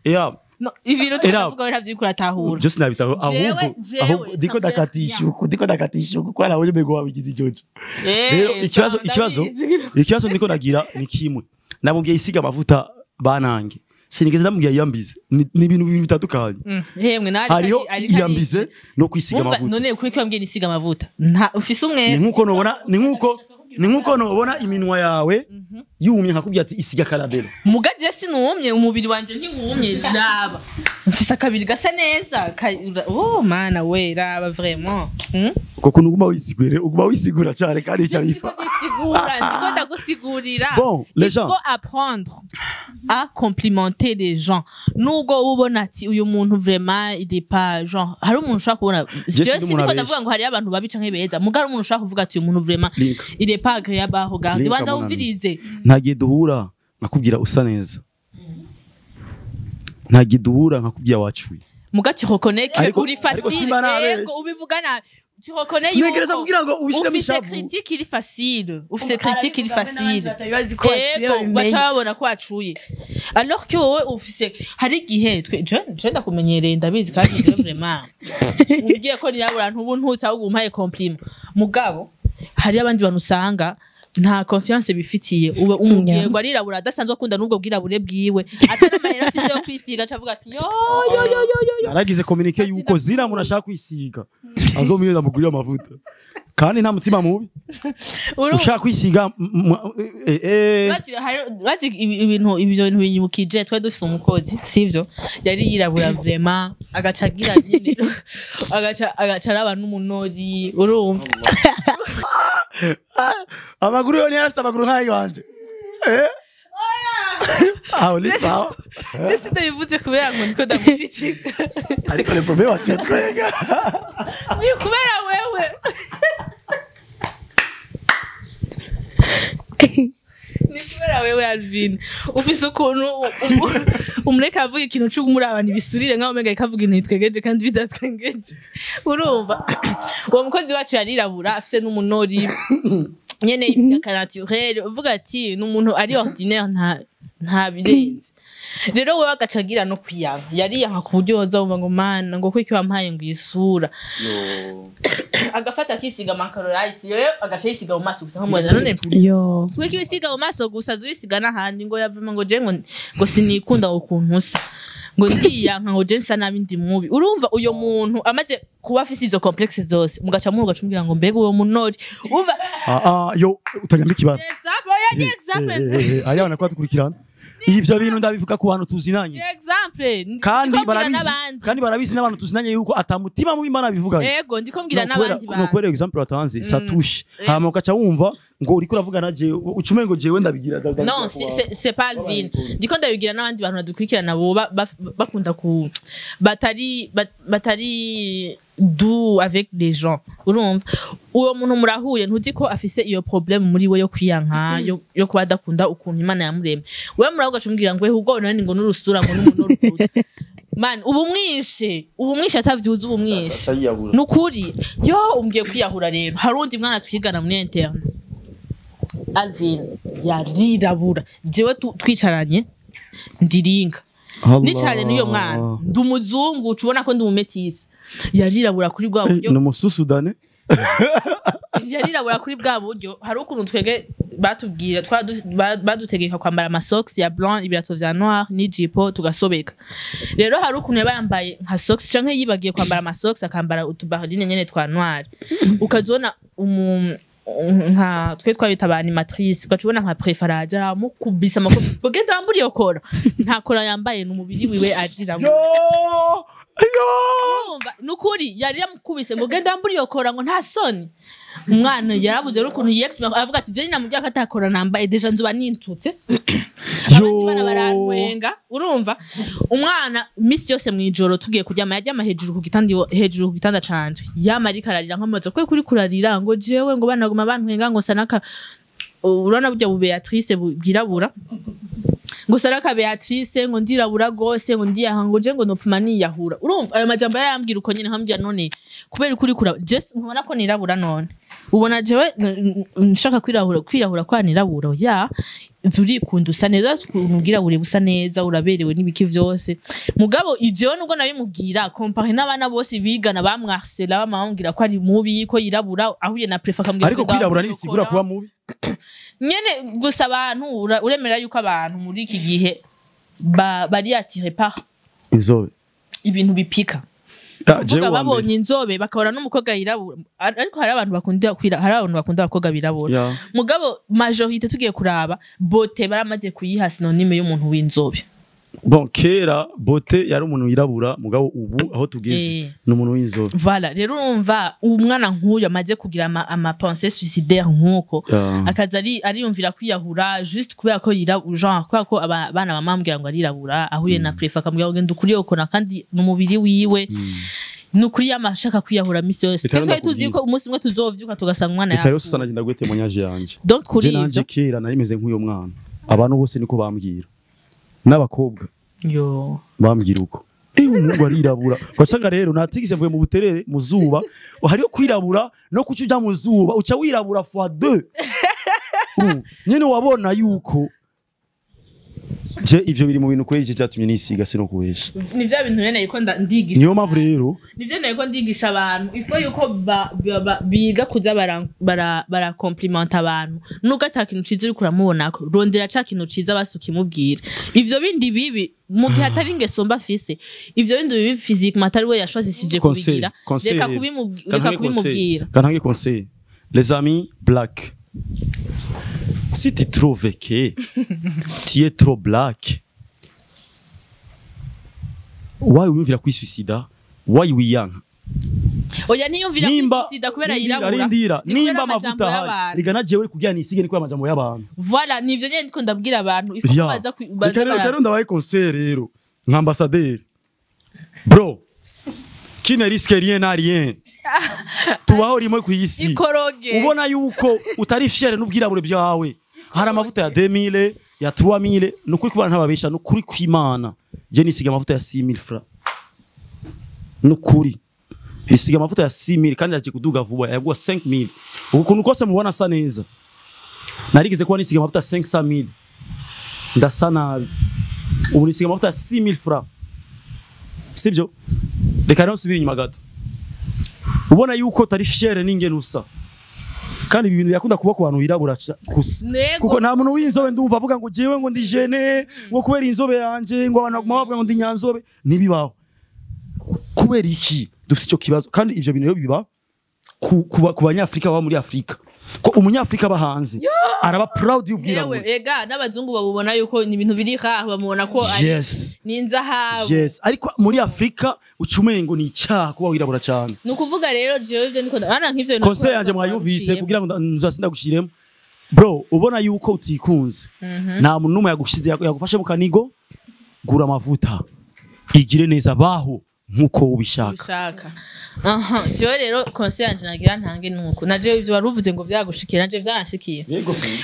yeah. No, ibintu Era. tukavuga we ntavyo uriko uratahura. Byose nabitaho ahubwo Jewe, ahubwo ndiko ça me fait ndakatisha uku, ndiko ndakatisha uku kwa nabonye mbego wabigize ijojo. Eh, Rero ikibazo sawa, ikibazo ndabizi. ikibazo ndiko nagira ni kimwe: namubwiye isiga amavuta banange, sinigeze ndamubwiye yiyambize. Ni ibintu bibiri bitandukanye. Hemwe nari Hariho iyambize no kwisiga Umva, amavuta. none kuko wambwiye nisiga amavuta, nta ufise umwera. Ni nkuko nobona iminwa yawe yumye nkakubwira ati isiga karabero. Muga je sinumye, umubiri wanje ntiwumye, raba mfise akabiri gasa neza. Oh mana we, raba vraiment. Uko kuntu uguma wisigura, uguma wisigura cyane kandi icyo Ndiko bifa. ndisigura, ndiko ndagusigurira. Bon, les Il gens. faut apprendre à complimenter les gens, nubwo ubona ati uyu muntu vraiment il est pas genre, hari umuntu ushobora kubona. Je Jewe sindi umuntu sindiko abesha. ndavuga ngo hariyo abantu babi canke beza, muga hari umuntu ushobora kuvuga ati uyu muntu vraiment Link. il est pas agréable à regarder. Link, Banza mon ami. wumvirize. Nta gihe duhura nkakubwira usa neza, nta gihe duhura nkakubwira wacuye. Muga tu reconnais que uri Ariko facile. simba nabeshe. Ego, ubivuga nabi, tu reconnais Ntekereza yuko kugira ngo ubishyiremo ufise ishavu. critique iri facile, ufise critique iri facile. Bazi ko waciye, Ego, babimenye. baca babona ko wacuye, alors que wowe ufise, hari igihe twe je ndakumenyereye, ndabizi, kandi je vraiment umbwiye ko nirabura ntubu ntutse, ahubwo umpaye compliment. Mugabo hari abandi bantu usanga nta confiance bifitiye, ube umubwiye ngo arirabura, adasanzwe akunda n'ubwo bwirabure bwiwe, atari amahera afise yo kwisiga, aca avuga ati yo yo yo yo yo yo. Naragize communiqué Ati yuko ndapfuye. zina muntu ashaka kwisiga azomwiye ndamugurira amavuta, kandi nta mutima mubi. Ushaka kwisiga eh. Urazi ibintu, ibyo bintu binyibukije twari dufise umukozi, sivyo? Yari yirabura vraiment, agaca agira nyine agaca araba n'umunori, urumva? Amaguru yo ntiyarafite amaguru nk'ayo wanje, eh, aho ni sawa. Ndetse ndabivuze kubera ngo ndiko ndamucritika. Ariko le problème waciye twega. Ni kubera wewe, ni kubera wewe Alvin, ufise ukuntu umureka avuga ikintu c'umuraba ntibisurire, nkaho umenga ariko avuga ibintu bitwengeje kandi bidatwengeje, urumva? Uwo mukozi wacu yarirabura, afise n'umunori nyene ifite naturel, uvuga ati ni umuntu ari ordinaire, nta birenze. Rero wewe agaca agira no kwiyanka, yariyanka ku buryo yoza wumva ngo mana, ngo kuki wampaye ngo isura, agafata akisiga amakarorayiti, rero agaca yisiga mu maso gusa, nkamubaza none yo kuki wisiga mu maso gusa, uzisiga n'ahandi? Ngo yavuma ngo je ngo sinikunda ukuntu usa, ngo ndiyanka, ngo je nsa nabi, ndi mubi. Urumva uyo muntu amaze kuba afise izo complexe zose, mugaca mugaca umubwira ngo mbega uwo munori, urumva? Ah ah, yo utanyambika ibara. Example, oya, ni example. Aya bana dukurikirana, ivyo bintu ndabivuga ku bantu tuzinanye. Ni example. Kandi Ndiko mbwira barabizi n'abandi. Kandi barabizi n'abantu tuzinanye yuko atamutima mubi Imana bivuganye. Ego, ndiko mbwira n'abandi No bantu. kubera example watanze, ça touche, hama ukaca wumva ngo uriko uravuga na jewe, ucume ngo jewe ndabigira Non, c'est pas Alvin, ndiko ndabigira n'abandi bantu badukurikirana, bo bakunda ku batari doux avec les gens. Urumva uwo muntu murahuye, ntuzi ko afise iyo problème muri we yo kwiyanka, yo kuba adakunda ukuntu Imana yamuremye. Wewe muraho ugaca umubwira ngo ubwo nani, ngo n'urusura, ngo n'umuntu urukuta. Man, ubu mwishe atavyuze, ubu mwishe nukuri yo umbwiye kwiyahura. Rero hari undi mwana twigana muri interne, Alvin, yarirabura, jewe twicaranye ndiringa. Nicaranye n'uyo mwana, ndi umuzungu, uca ubona ko ndi umumetisi, yarirabura kuri bwa buryo. Ni umususudane. Yarirabura kuri bwa buryo. Hari ukuntu twege batubwira, badutegeka kwambara amasocks ya blanc, ibirato vya noir n'ijipo, tugasobeka. Rero hari ukuntu yaba yambaye nka socks canke yibagiye kwambara amasocks, akambara utubaradine nyene twa noir, ukazona nka twe twabita ba animatrice, ugaca ubona nka préfet araje aramukubise amakofi ngo genda wambure iyo kora. Nta kora yambaye, ni umubiri wiwe arirabura. Yo yo. Urumva, nukuri yari yamukubise ngo genda wambure iyo kora, ngo nta soni. Umwana yarabuze n'ukuntu yexprime, aravuga ati je namubwira ko atakora nambaye, déjà nzoba nintutse, abandi bana barantwenga. Urumva, umwana misi yose mw'ijoro tugiye kuryama yaryama hejuru ku gitanda, hejuru ku gitanda canje, yama ariko ararira. Nkamubaza ko kuri kurarira, ngo jewe ngo bana baguma bantwenga, ngo sanaka urabona burya bu Beatrice bwirabura, ngo saraka Beatrice, ngo ndirabura gose, ngo ndiyaha, ngo je ngo nopfuma niyahura. Urumva, ayo majambo yarayambwira uko nyene. Nkambwira none kubera ukuri kura je ntubona ko nirabura? None ubona jewe nshaka kwirahura kwa nirabura? Ya zurikunda, usa neza, ukuntu ubwirabure busa neza, uraberewe n'ibiki vyose. Mugabo ijewe nubwo nabimubwira, comparé n'abana bose bigana bamwarsela, bamubwira ko ari mubi, ko yirabura, ahuye na préfet akambwira Ariko ngo kwirabura ndamubwira ntibisigura ko kuba mubi. Nyene gusa abantu uremera yuko abantu muri iki gihe bari attiré par inzobe, ibintu bipika. Ah, jewe Kuvuga wa mbere. babonye inzobe bakabona n'umukobwa yirabura. Ariko hari abantu bakunda abakobwa birabura. Mugabo majorité, tugiye kuraba, beauté baramaze kuyiha synonyme y'umuntu w'inzobe. Bon, kera beauté yari umuntu wirabura, mugabo ubu aho tugeze ni umuntu w'inzobe. Voilà, rero urumva umwana nk'uyu amaze kugira ama pensées suicidaire nk'uko, akaza ari ariyumvira kwiyahura juste kubera ko yirabura, genre kubera ko abana bamambwira ngo arirabura, ahuye na préfet akamubwira ngo genda ukuri yokona, kandi n'umubiri wiwe, ni ukuri yama ashaka kwiyahura misi yose. Reka Twe twari tuzi ndakubwiza. ko umunsi umwe tuzovyuka tugasanga umwana Reka rero yapfuye. Susana, ngenda guhe témoignage yanje. Donc kuri Je nanje ivyo kera nari meze nk'uyo mwana, abantu bose niko bambwira, n'abakobwa yo bambwira uko umuhungu arirabura. Ugasanga rero natigise mvuye mu buterere mu zuba. Hariyo kwirabura no kuca uja mu zuba uca wirabura fois deux. Urumva? Nyene wabona yuko je ivyo biri mu bintu kweri cyatumye nisiga, sino kubesha. Ni vya bintu rero nariko ndigisha. Niyo mpamvu rero Nivyo nariko ndigisha abantu, ifo yuko biga kuza bara complimenta abantu. Nubwo ata kintu ciza uriko uramubonako, rondera ca kintu ciza basi ukimubwira. Ivyo bindi bibi, mu gihe atari ingeso mba afise, ivyo bindi bibi physiquement atari we yashwazishije Conseil, kubigira, conseil reka rero. reka Kantange kubimubwira. conseil. Kantange conseil. Les amis black, si tu trouves que tu es trop black, why wiyumvira kwisuicida? Why wiyanka? Oya, ntiyumvira Nimba kwisuicida kubera yirabura. Arindira. Ni kubera Nimba amajambo amavuta ahari, y'abantu. rega na jewe kugira nisige niko amajambo y'abantu. Voilà, nivyo nyene ndiko ndabwira abantu, ifo ko baza baza Reka rero, rero ndabaye conseil rero nka ambassadeur. Bro, qui ne risque rien n'a rien. Tubaho rimwe ku isi. Ikoroge. Ubona yuko utari fier n'ubwirabure byawe, hari amavuta ya 2000, ya 3000. Ni ukuri kubana ntababesha, ni ukuri kw'Imana, je nisiga amavuta ya 6000 francs. Ni ukuri nisiga amavuta ya 6000, kandi yagiye kuduga vuba, yaguwa 5000. Ubu kuntu kose mubona asa neza, narigeze kuba nisiga amavuta ya 500000 ndasa nabi. Ubu nisiga amavuta ya 6000 francs, sibyo? Reka rero nsubire inyuma gato. Ubona yuko utari fier n'ingene usa, kandi ibi bintu birakunda kuba ku bantu birabura gusa, Nego. kuko nta muntu w'inzobe ndumva avuga ngo jewe ngo ndi gêné, ngo kubera inzobe yanje, ngo abantu baguma bavuga ngo ndi nyanzobe. Ntibibaho. Kubera iki dufite icyo kibazo? Kandi ivyo bintu rero biba ku banyafrika baba muri Afrika, ko umunyafrika aba hanze araba proud y'ubwirabure. Yewe, ega n'abazungu babubona yuko ni ibintu biri rare, bamubona ko ari ni inzahabu. Yes, ariko muri Afrika uca umengo ni icyaha kuba wirabura cyane. Ni ukuvuga rero jewe ivyo ndiko ana nk'ivyo bintu Conseil yanje mwayumvise, kugira ngo nzasinda gushiremo. Bro, ubona yuko utikunze, nta muntu n'umwe yagushize yagufashe mu kanigo, gura amavuta, igire neza, baho nkuko ubishaka. Ushaka. Aha, jewe rero conseil yanje nagira ntange nuko na jewe ivyo wari uvuze ngo vyagushikiye, naje vyanshikiye.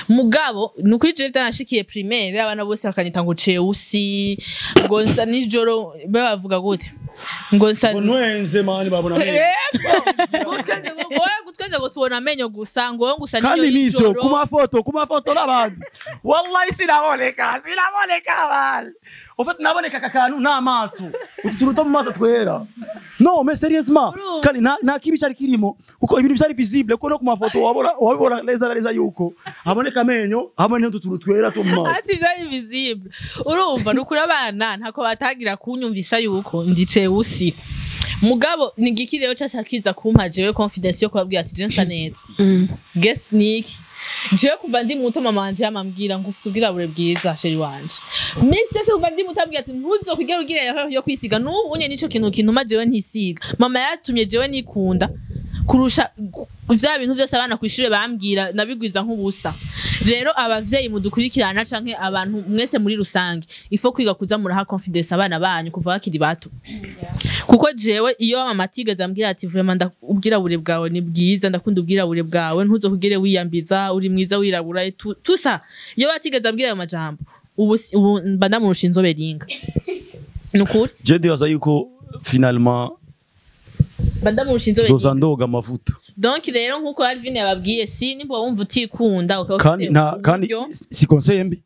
Mugabo nukuri jewe vyanshikiye primaire, abana bose bakanyita ngo ceusi, ngo nsa nijoro, bavuga gute, ngo nsa Ngo nwenze mani babona. Gutweze ngo tubona amenyo gusa, ngo wowe gusa Kandi n'inyo nivyo y'ijoro. Ku mafoto n'abandi, wallahi sinaboneka, sinaboneka abandi. En fait naboneka aka kantu n'amaso, utu tuntu two mu maso twera. Non mais sérieusement, kandi nta kibi cyari kirimo, kuko ibintu byari visible, ko no ku mafoto wabona, wabibona neza neza yuko haboneka amenyo hamwe n'utu tuntu twera two mu maso. Ati byari visible. Urumva, ni ukuri abana ntako batagira kunyumvisha yuko ndi cheusi. Mugabo ni igiki rero caca kiza kumpa jewe confidence yo kubabwira ati je nsa neza? Guess niki? Jewe kuva ndi muto, mama wanje yamambwira ngo ufise ubwirabure bwiza, chéri wanje. Misi yose kuva ndi muto ambwira ati ntuzokwigera ugira erreur yo kwisiga. N'ubu unye nico kintu kintuma jewe ntisiga. Mama yatumye jewe nikunda kurusha vya bintu byose abana kw'ishure bambwira, nabigwiza nk'ubusa. Rero abavyeyi mudukurikirana canke abantu mwese muri rusange, il faut kwiga kuza muraha confidence abana banyu kuva bakiri bato, kuko jewe iyo mama atigeze ambwira ati vraiment ubwirabure bwawe ni bwiza, ndakunda ubwirabure bwawe, ntuzokugere wiyambiza, uri mwiza wirabura, tusa, iyo atigeze ambwira ayo majambo, ubu mba ndamurusha inzobe ringa, nukuri. Je ndibaza yuko finalement Mba ndamurusha inzobe zoza ringa. Ndoga amavuta. Donc rero nkuko Alvin yababwiye, si nimba wumva utikunda, ukaba Kandi ufise nta kandi uburyo, si conseil mbi.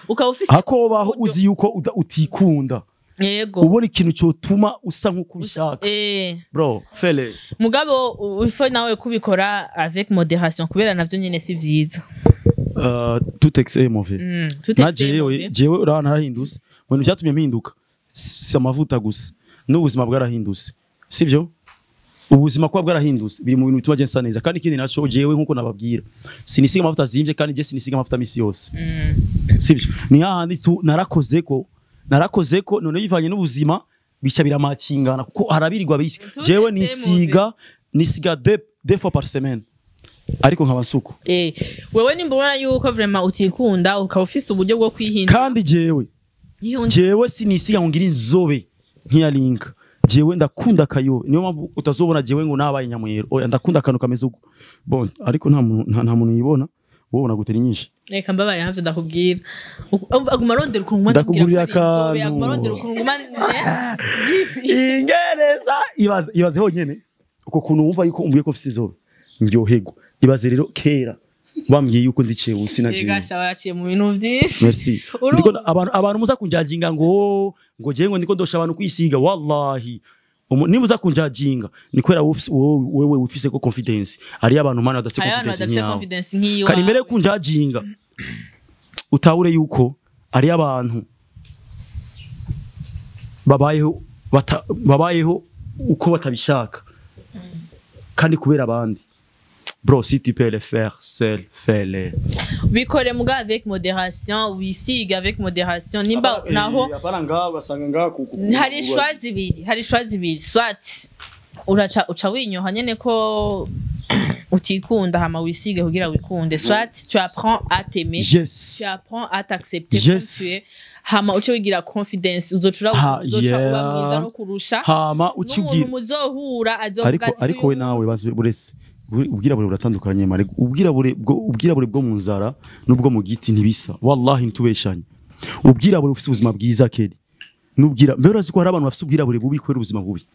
Ukaba ufise Hako baho uburyo. Uzi yuko utikunda, yego, ubona ikintu cyotuma usa nk'uko ubishaka, bro, fele. Mugabo il faut nawe kubikora avec modération, kubera navyo nyene si vyiza. Tout excès est mauvais. Tout Na excès est jewe mauvais. jewe uriya narahindutse. Mu bintu byatumye mpinduka si amavuta gusa, n'ubuzima bwarahindutse, sibyo? Ubuzima kuba bwarahindutse biri mu bintu bituma nsa neza. Kandi ikindi naco, jewe nkuko nababwira, sinisiga amavuta azimvye, kandi je sinisiga amavuta misi yose, sibyo? Ni hahandi tu narakoze ko none bivanye n'ubuzima bica biramakingana, kuko harabirirwa bisi. Tout Jewe est nisiga deux fois par semaine, ariko nkaba nsuko. Wewe nimba ubona yuko vraiment utikunda, ukaba ufise uburyo bwo kwihindura, Kandi jewe yihunda. Jewe sinisiga ngo ngire inzobe nk'iya Linka. Jewe ndakunda akayobe, niyo mpamvu utazobona jewe ngo nabaye nyamwero. Oya, ndakunda akantu kameze uko. Bon, ariko nta muntu nta muntu yibona, wowe ubona gutera nyinshi. Reka mbabarira, ntavyo ndakubwira. Aguma arondera ukuntu nguma Ndakugurira ndamubwira ko ari inzobe, akantu. aguma arondera ukuntu nguma Ingereza, ibaze, ibaze honyene uko kuntu wumva yuko umbuye ko mfise inzobe, ndyoherwa. Ibaze rero kera bambwiye yuko ndi cheusi na jewe. Gasha waraciye mu bintu vyinshi. Merci. Urumva? Ndiko abantu muza kunjajinga ngo jewe ngo ndiko ndosha abantu kwisiga, wallahi niba uza kunjajinga ni kubera wewe ufise ko confidence. Hariyo abantu mana badafise Hariho abantu confidence badafise nk'iyawe. confidence nk'iyiwawe. Kandi mbere yo kunjajinga utahure yuko ari abantu babayeho uko batabishaka kandi kubera abandi. Bro, si tu peux le faire seul, fais-le. Bikore muga avec modération, wisiga avec modération. Nimba naho Apana ngaho basanga ngaho. Hari choix zibiri: soit uraca uca winyoha nyene ko utikunda, hama wisige kugira wikunde, soit tu apprends à t'aimer, tu apprends à t'accepter comme tu es, hama uce wigira confidence, uzoca uzoca uba mwiza no kurusha Hama n'umuntu ucigira muzohura azovuga ariko ati ariko we uyu nawe bazi burese ubwirabure buratandukanye mare. Ubwirabure bwo mu nzara n'ubwo mu giti ntibisa, wallahi ntubeshanye. Ubwirabure bufise ubuzima bwiza keri n'ubwira mbere. Urazi ko hari abantu bafise ubwirabure bubi kubera ubuzima bubi,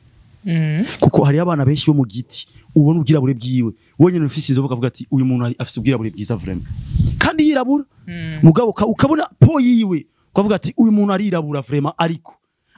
kuko hari abana benshi bo mu giti ubona ubwirabure bwiwe wenyine ufise inzobe ukavuga ati uyu muntu afise ubwirabure bwiza vraiment, kandi yirabura. Mugabo ukabona peau yiwe ukavuga ati uyu muntu arirabura vraiment, ariko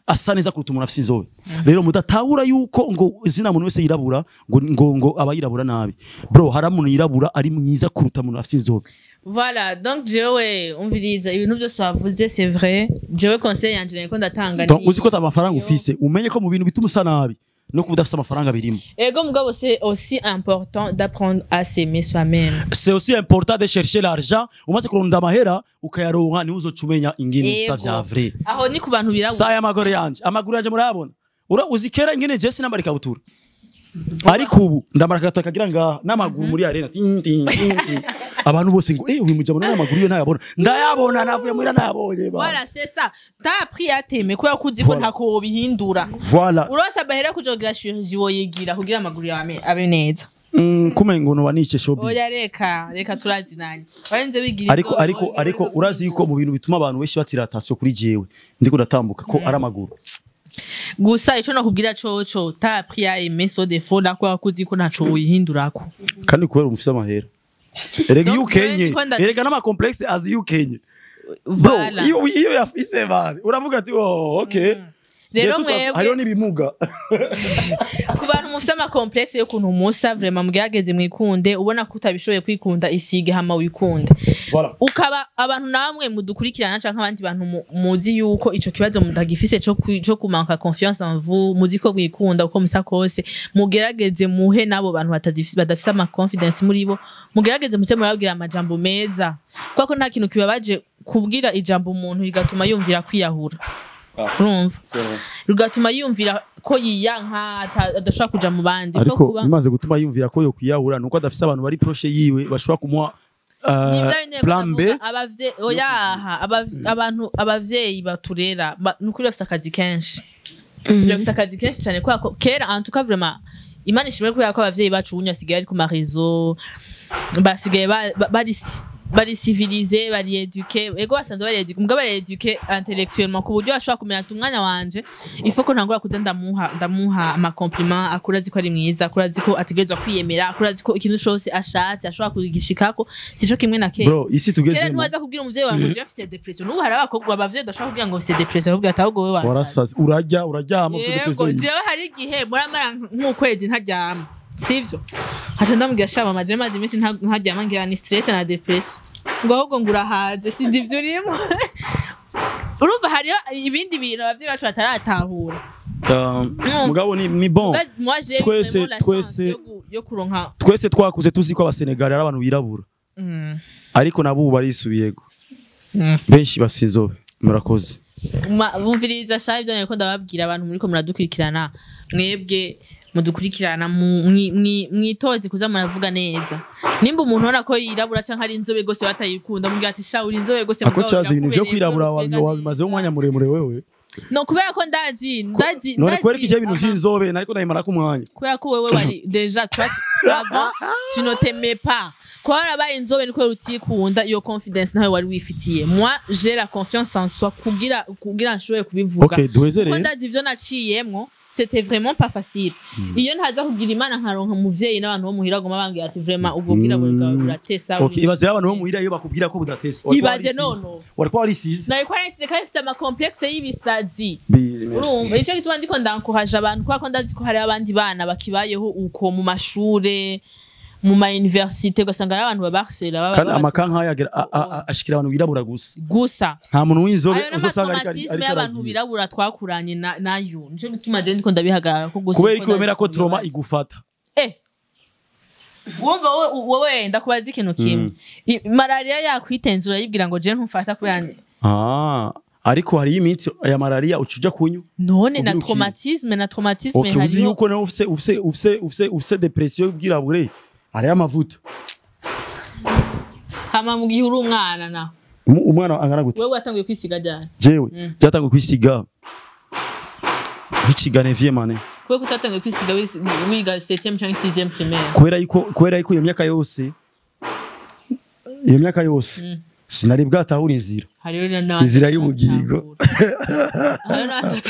asa neza kuruta umuntu afise inzobe. Rero mudatahura yuko ngo izina muntu wese yirabura ngo aba yirabura nabi. Bro, hari umuntu yirabura ari mwiza kuruta umuntu afise inzobe. Voilà, donc jewe umviriza, ibintu byose wavuze c'est vrai. Jewe conseil yanje niko ndatanga Donc uzi ko ata amafaranga ufise, umenye ko mu bintu bituma usa nabi no kuba udafise amafaranga birimo. Ego, mugabo c'est aussi important d'apprendre à s'aimer soi-même. C'est aussi important de chercher l'argent. Umaze kurondera amahera ukayaronka, niwe uzoca umenya ingene usa Ego. vya vrai. Aho ni ku bantu birabura. Saya amaguru yanje, amaguru yanje murayabona. Ura uzi kera ingene je sinambara ikabutura, ariko ubu ndambara akagata kagira ngaha n'amaguru muri arena, ting, ting, ting, ting. Abantu bose ngo eh, uyu mujabo n'amaguru yo ntayabona. Ndayabona, navuye muri nayabonye ba. Voilà, c'est ça. T'as appris à t'aimer kubera ko uzi ko Voilà. ntako wobihindura. Voilà. Uronse amahera kuja kugira chirurgie, woyigira kugira amaguru yawe abe neza. Kumengo ngo noba nice showbiz. Oya, reka reka, turazinanye, warinze wigira Ariko inzobe, ariko ariko urazi yuko mu bintu bituma abantu benshi batira attention kuri jewe ndiko ndatambuka ko ari amaguru. Gusa ico nokubwira coco, t'as appris à aimer ce défaut là, kwa kuzi ko ntaco wihindurako. Kandi kubera umufise amahera, erega iyo Donc, ukenye, erega n'ama complexe azi iyo ukenye, bro. Voilà. Iyo yafise bari uravuga ati: "Oh, okay." Rero Rero mwebwe hariho n'ibimuga. Ku bantu mufise ama complexe y'ukuntu musa, vraiment mugerageze mwikunde. Ubona ko utabishoboye kwikunda, isige hama wikunde. Voilà. Ukaba abantu namwe mudukurikirana canke abandi bantu muzi yuko ico kibazo mutagifise co kumanka confiance en vous, muzi ko mwikunda uko musa kose, mugerageze muhe n'abo bantu badafise ama confidence muri bo, mugerageze muze murababwira amajambo meza, kubera ko nta kintu kibabaje kubwira ijambo umuntu bigatuma yumvira kwiyahura. Urumva, bigatuma yumvira ko yiyanka, adashobora kuja mu bandi. Faut Ariko kuba bimaze gutuma yumvira ko yokwiyahura nuko adafise abantu bari proche yiwe bashobora kumuha Ni vya bindi plan B. ndavuga, oyaha, abantu abavyeyi baturera nukuri bafise akazi kenshi, bafise akazi kenshi cyane, kubera ko kera, en tout cas vraiment Imana ishimwe kubera ko abavyeyi bacu ubu basigaye ari ku ma réseaux, basigaye bari civilisé, bari éduqué. Ego, basanzwe bari éduqué, mugabo bari éduqué intellectuellement, ku buryo bashobora kumenya ati umwana wanje il faut ko ntangura kuza ndamuha ama compliment, akura azi ko ari mwiza, akura azi ko ategerezwa kwiyemera, akura azi ko ikintu cose ashatse ashobora kugishikako. Sico kimwe na kera. Bro, isi Kera tugezemo ntiwaza kubwira umuvyeyi wawe ngo jewe mfise dépression. N'ubu hari abakobwa, abavyeyi udashobora kubwira ngo mfise dépression, ahubwo ati ahubwo wewe wasaze. Warasaze, urarya, uraryama ufite Yego. depression. Jewe hari igihe muramara nk'ukwezi ntaryama, sivyo? Haca ndamubwira: "Sha mama, jewe maze iminsi ntaryama, ngira ni stress na dépression." Ngo ahubwo ngo urahaze, sinzi ivyo urimo. Urumva hariho ibindi bintu abavyeyi bacu bataratahura. Mugabo ni bon. Moi j'ai vraiment la chance yo kuronka. Twese twakuze tuzi ko Abasenegali ari abantu birabura, ariko nabo ubu barisubiyego, benshi bafise inzobe. Murakoze. Bumviriza sha, ibyo nariko ndababwira abantu muriko muradukurikirana, mwebwe mudukurikirana, mwitoze kuza muravuga neza. Nimba umuntu ubona ko yirabura canke ari inzobe gose batayikunda, mubwira ati: "Sha, uri inzobe gose, Ako mugabo cazi ibintu vyo birakubereye kwirabura kubera utwenga wabimazeho neza." umwanya muremure wewe. No kubera ko ndazi None ndazi kubera iki ibintu aha. vy'inzobe nariko ndabimara ku mwanya? Kubera ko wewe wari déjà toi, avant tu ne t'aimais pas. Ko warabaye inzobe ni kubera utikunda, iyo confidence nawe wari wifitiye. Moi j'ai la confiance en soi kugira nshobore kubivuga. Okay, duheze Kuko rero. ndazi ivyo naciyemwo, c'était vraiment pas facile. Iyo ntaza kugira Imana nkaronka umuvyeyi n'abantu bo muhira goma bambwira ati: "Vraiment ubwo bwirabure bwawe buratesa." Okay, ibaze abantu bo muhira iyo bakubwira ko budatesa. Ibaze nono. Wariko warisize. Nariko narisize kandi mfise ama complexe y'ibisazi. Bi- merci. Urumva nicyo gituma ndiko ndankoraje abantu, kubera ko ndazi ko hari abandi bana bakibayeho uko mu mashure, mu ma université, ugasanga ari abantu babarsela baba Kandi amaka nk'aya ashikira abantu birabura gusa. Gusa. Nta muntu w'inzobe Ayo uzosanga ariko n'ama traumatisme ariko y'abantu aragira. birabura twakuranye nayo, nico gituma je ndiko ndabihagarara ko gusa Kubera kuko iki wemera ndazi ko trauma bibaza. igufata? Wumva wowe ndakubaza ikintu kimwe. Malaria yakwitenza, urayibwira ngo je ntumfata kubera Ah, ariko hariyo iminsi ya malaria uca uja kunywa none na Ugira uki- traumatisme Okay, uzi hariho yuko nawe ufise dépression y'ubwirabure, hariyo amavuta. Hama mu gihe uri umwana na Umwana angana gute? Wewe watanguye kwisiga ryari? Jewe byatanguye kwisiga nkikiga neuvième année. Kubera ko utatanguye kwisiga wiga 7e canke 6e primaire? Kubera yuko iyo myaka yose sinari bwatahura inzira. Hariho n'abandi Inzira y'ubugingo. Hariho n'abandi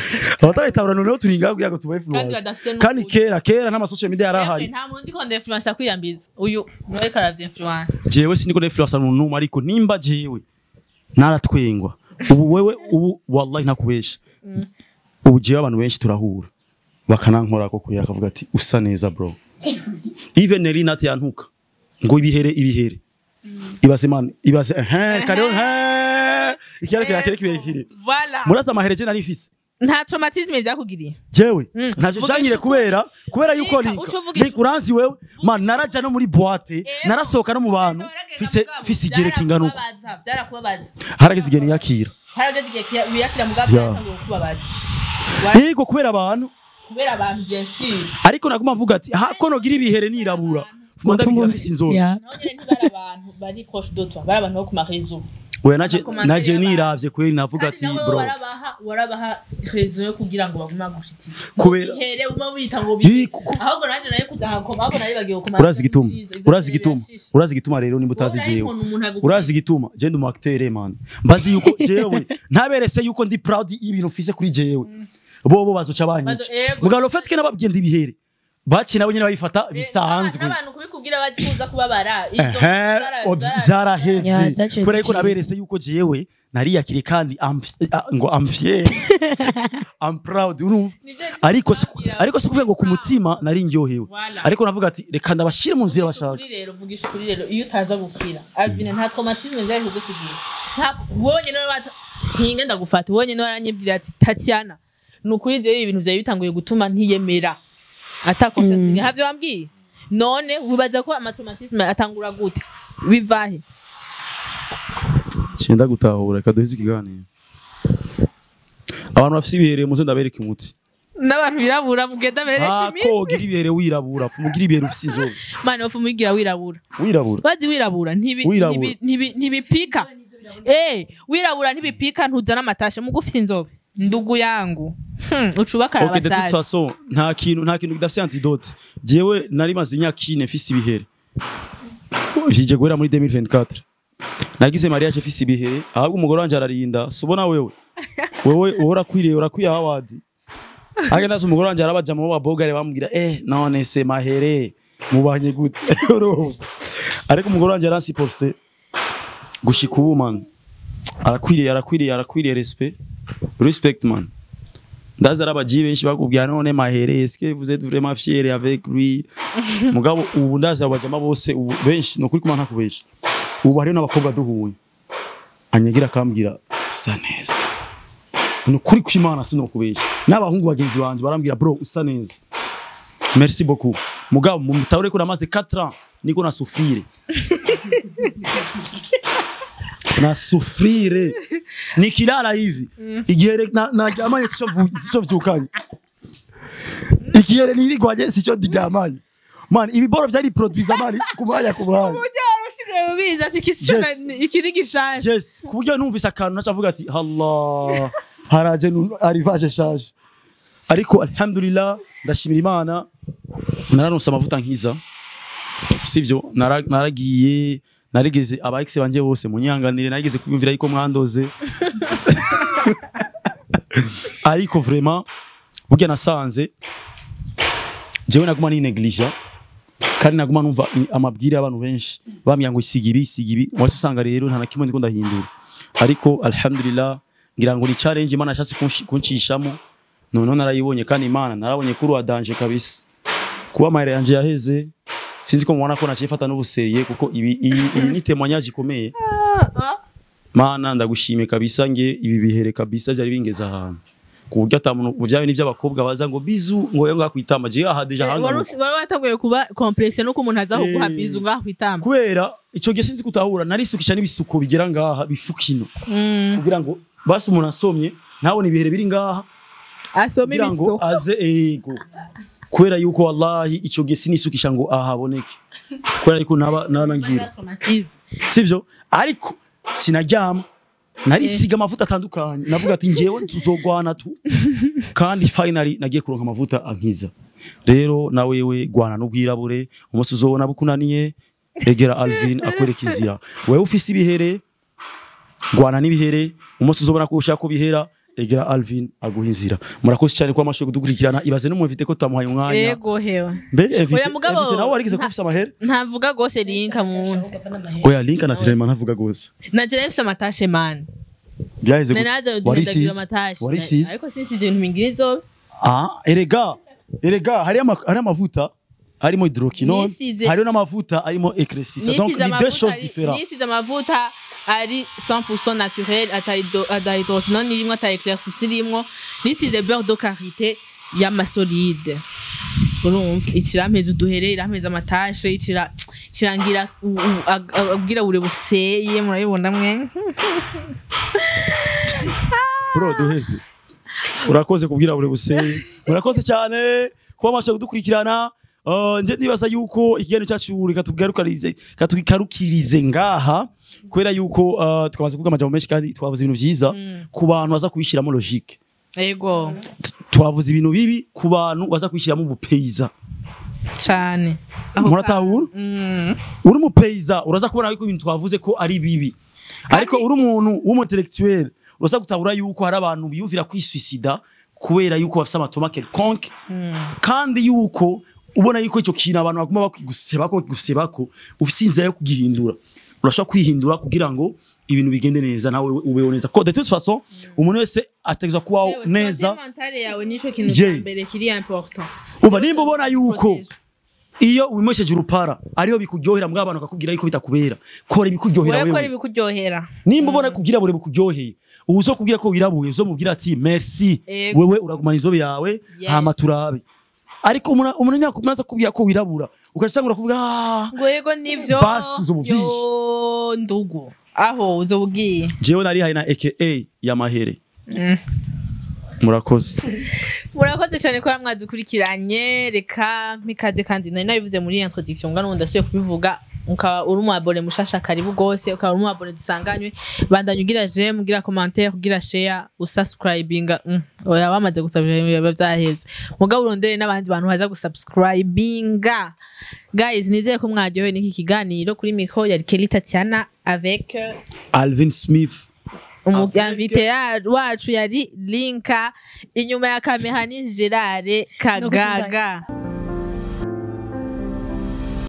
Abatarayitahura noneho turi ngaho kugira ngo tuba Kandi influence. badafise Kandi n'ukuri. kera nta ma social media Yemwe, yarahari. nta muntu ndiko influence kwiyambiza, uyu niwe karavye influence. Jewe siniko influence umuntu n'umwe, ariko nimba jewe naratwengwa ubu, wewe ubu wallahi ntakubesha, ubu jewe abantu benshi turahura bakanankora ko kubera akavuga ati: "Usa neza bro." Even Nelly Nat yantuka ngo ibihere ibihere. Ibaze man, ibaze kariho ikiyara kirekire kirekire. Voilà. Muraza amahereje nari mfise. Nta traumatisme vyakugiriye? Jewe ntacyo Vuga cyangire ishuku. kubera yuko Rika, Rika uca uvuga Rika uranzi wewe man, naraja no muri boîte, narasohoka no mu bantu fise igere kingana uko. Byarakubabaza. Harageze igihe niyakira. Harageze igihe wiyakira, mugabo Ya. byaratanguye kukubabaza. Yego, kubera abantu. Kubera abantu, bien sûr. Ariko naguma mvuga ati hako nogira ibihere nirabura, fuma ndabigira mfise inzobe. Yeah. Naho nyene ntibari abantu bari proche de toi, bari abantu bo ku ma réseaux. Oya, naje Ama commentaire naje y'abantu. niravye kweri navuga Kandi ati nawe bro. warabaha raison yo kugira ngo bagume bagushitira Kubera bihere uma wita ngo Yi, bihere. kuko Ahubwo nanje nayo kuza nkakoma, ahubwo nayo bagiye gukoma. Urazi igituma, urazi igituma, urazi igituma rero nimba utazi jewe, urazi igituma je ndi umu acteur man, mbazi yuko jewe ntaberese yuko ndi proud y'ibintu mfise kuri jewe. Bobo bazoca banyica. Ego. Mugabo le fait que nababwiye ndi ibihere, baciye nabo nyene bayifata bisanzwe. N'abantu kubikubwira bazi kuza kubabara izo Ehe, zaraheze. Ya, zaciye Kubera yuko ziciye. naberese yuko jewe nariyakire kandi ngo I'm fier, I'm proud, urumva? Nivyo. Ariko si kuvuga ngo ku mutima nari ndyohewe. Voilà. Ariko navuga ati reka ndabashire mu nzira bashaka. Ukuri rero, vugisha ukuri rero, iyo utaza gukira, Alvin, nta traumatisme vyari kugusigira. Nta wonyene ntinge ndagufata wonyene waranyibwira ati: "Tatiana, ni ukuri jewe ibintu vyawe bitanguye gutuma ntiyemera ata confiance ngira." Ntavyo wambwiye? None wibaza ko ama traumatisme atangura gute, bivahe? Cyenda gutahura. Reka duheze ikiganiro. Abantu bafise ibihere, muze ndabereka umuti. N'abantu birabura, mugenda bereka imiti. Ko gira ibihere wirabura, mugira ibihere ufise inzobe. Mane wofu mugira wirabura. Wirabura. Bazi wirabura ntibi Wirabura. ntibipika, wirabura ntibipika, ntuzana amatashe. Mugu ufise inzobe, ndugu yangu, ucubaka Ok, de toute abasazi. façon nta kintu kidafise antidote. Jewe nari maze imyaka 4 mfise ibihere, vyije guhera muri 2024. Nagize mariage mfise ibihere, ahubwo umugore wanje ararinda. Subona wewe urakwiriye, urakwiye award. Agenda se umugore wanje arabaja mu babogare, bamubwira: "None se mahere mubanye gute?" Urumva? Ariko umugore wanje aransiporse gushika ubu, man. Arakwiriye, arakwiriye, arakwiriye respect, respect, man. Ndazi ari abaji benshi bakubwira: "None mahere, est-ce que vous êtes vraiment fier avec lui?" Mugabo ubu ndazi abo bajama bose ubu benshi, no kuri kuma ntakubesha, ubu hariho n'abakobwa duhuye anyagira akambwira: "Usa neza." Ni ukuri kw'Imana, sinokubesha. N'abahungu bagenzi banje barambwira: "Bro, usa neza, merci beaucoup." Mugabo mutahure ko namaze 4 ans niko na souffrir, na souffrir nikilala hivi, igihere naryamanye sico vyukanye, igihere nirigwanye sico ndiryamanye. Man, ibiboro vyari produisa, man, kumwanya kumwanya. Uburyo wari usigaye ubizi ati iki sico Yes. iki ni gishasha. Yes, ku buryo numvise akantu naca avuga ati: "Allah, haraje arrivage shaje." Ariko alhamdulillah, ndashimira Imana, nararonse amavuta nkiza, sivyo? Naragiye, narigeze aba ex banje bose munyanganire, narigeze kubimvira yuko mwandoze. Ariko vraiment burya nasanze jewe naguma ni négligea, kandi naguma numva amabwire y'abantu benshi bambwira ngo isiga ibi, isiga ibi. Wacu usanga rero nta na kimwe ndiko ndahindura. Ariko alhamdulillah, ngira ngo ni challenge Imana yashatse kunshishamo, noneho narayibonye. Kandi Imana narabonye kuri wa danger kabisa, kuba amahera yanje yaheze. Sinzi ko mubona ko naciye fata n'ubuseye, kuko ibi iyi ni témoignage ikomeye. Mana, ndagushimiye kabisa. Nge ibi bihere kabisa byari bingeze ahantu ku buryo ata muntu, bya bintu by'abakobwa baza ngo bisou, ngo yo ngakwitama, je aha déjà hanga. Wari watanguye kuba complexe nuko umuntu aza kuguha bisou ngaho kwitama. Kubera ico gihe sinzi kutahura, narisukisha n'ibisuko bigera ngaha bifukino, kugira ngo basi umuntu asomye ntabone ibihere biri ngaha, asome kugira ngo ibiso aze ego. Kubera yuko wallahi ico gihe sinisukisha ngo ahaboneke, kubera yuko naba narangira, sivyo? Ariko sinaryama, narisiga amavuta atandukanye. Navuga ati ngewe tuzogwana tu. Kandi finally nagiye kuronka amavuta ankiza. Rero na wewe gwana n'ubwirabure, umunsi uzobona bukunaniye, egera Alvin akwereka inzira. Wewe ufise ibihere, gwana n'ibihere, umunsi uzobona ko ushaka kubihera, egera Alvin aguha inzira. Murakoze cyane kwa masho kudukurikirana. Ibaze n'umu invité ko tutamuhaye umwanya. Yego hewe. Mbe invité, Oya, mugabo, invité nawe warigeze kufisa amahere? Ntavuga gose linka muntu. Oya, linka naturellement ntavuga gose. Nanje nari mfise amatashe, man. Byaheze gute? Nari naza Warisize? amatashe. Warisize? Ariko sinsize ibintu bingira inzobe. Ah, erega hari amavuta harimo hydroquinone, hariho n'amavuta arimo éclaircissant, donc Nisize ni deux amavuta choses différentes. Nisize amavuta ari 100% naturel, ata hydroquinone irimwo, ata éclaircissant irimwo. Nisize beurre de karité y'amasolide, urumva icirampeza uduhere, irampeza amatashe, icira kirangira ubwirabure buseye, murabibona mwe. Bro, duheze. Urakoze kubwira buri buseye. Murakoze cyane kuba mwasha kudukurikirana. Nje nibaza yuko ikiganiro cyacu reka tugarukarize katugikarukirize ngaha, kubera yuko twamaze kuvuga amajambo menshi kandi twavuze ibintu vyiza ku bantu baza kubishyiramo logique. Twavuze ibintu bibi ku bantu baza kubishyiramo ubupeiza. Cyane. Muratahura? Uri umupeiza uraza kubona yuko ibintu twavuze ko ari bibi, ariko uri umuntu w'umu intellectuel uraza gutahura yuko hari abantu biyumvira kwisuicida. kubera yuko bafise amatoma quelconque, kandi yuko ubona yuko ico kintu abantu baguma bakigusebako, ufise inzira yo kugihindura, urashobora kwihindura kugira ngo ibintu bigende neza, nawe ubeho neza, ko de toute façon umuntu wese ategerezwa kubaho Yewe, neza. Santé mentale yawe nico kintu Yeah. ca mbere kiri important. Umva, nimba ubona yuko Protège. iyo wimosheje urupara ariyo bikuryohera, mbwa abantu bakakubwira yuko bitakubera, kora ibikuryohera. Wewe kora Wewe ibikuryohera. Nimba ubona kugira bure bukuryoheye, uzokubwira ko wirabuye, uzomubwira ati merci. Ego. Wewe uragumana inzobe yawe. Yes. Hama turabe. Ariko umuntu nyakumaza kubwira ko wirabura, ukacitangura kuvuga ah, Ngo yego nivyo. Basi uzoba uvyishe. Yo ndugu, aho uzoba ugiye. Jewe narihaye na aka ya mahere. Murakoze. Murakoze cyane ko mwadukurikiranye. Reka mpikaze, kandi nari nabivuze muri introduction, ngano ubu ndasubiye kubivuga: ukaba uri umu abonné mushasha, karibu gose. Ukaba uri umu abonné dusanganywe, bandanya ugira j'aime, ugira commentaire, ugira share, usubscribinga. Oya, bamaze gusubscribe biba vyaheze, mugabo urondere n'abandi bantu baza gusubscribinga. Guys, nizeye ko mwaryohewe n'iki kiganiro. Kuri micro yari Kelly Tatiana avec Alvin Smith. Umu invité wacu yari Linka, inyuma ya kamera ni Gerard Kagaga.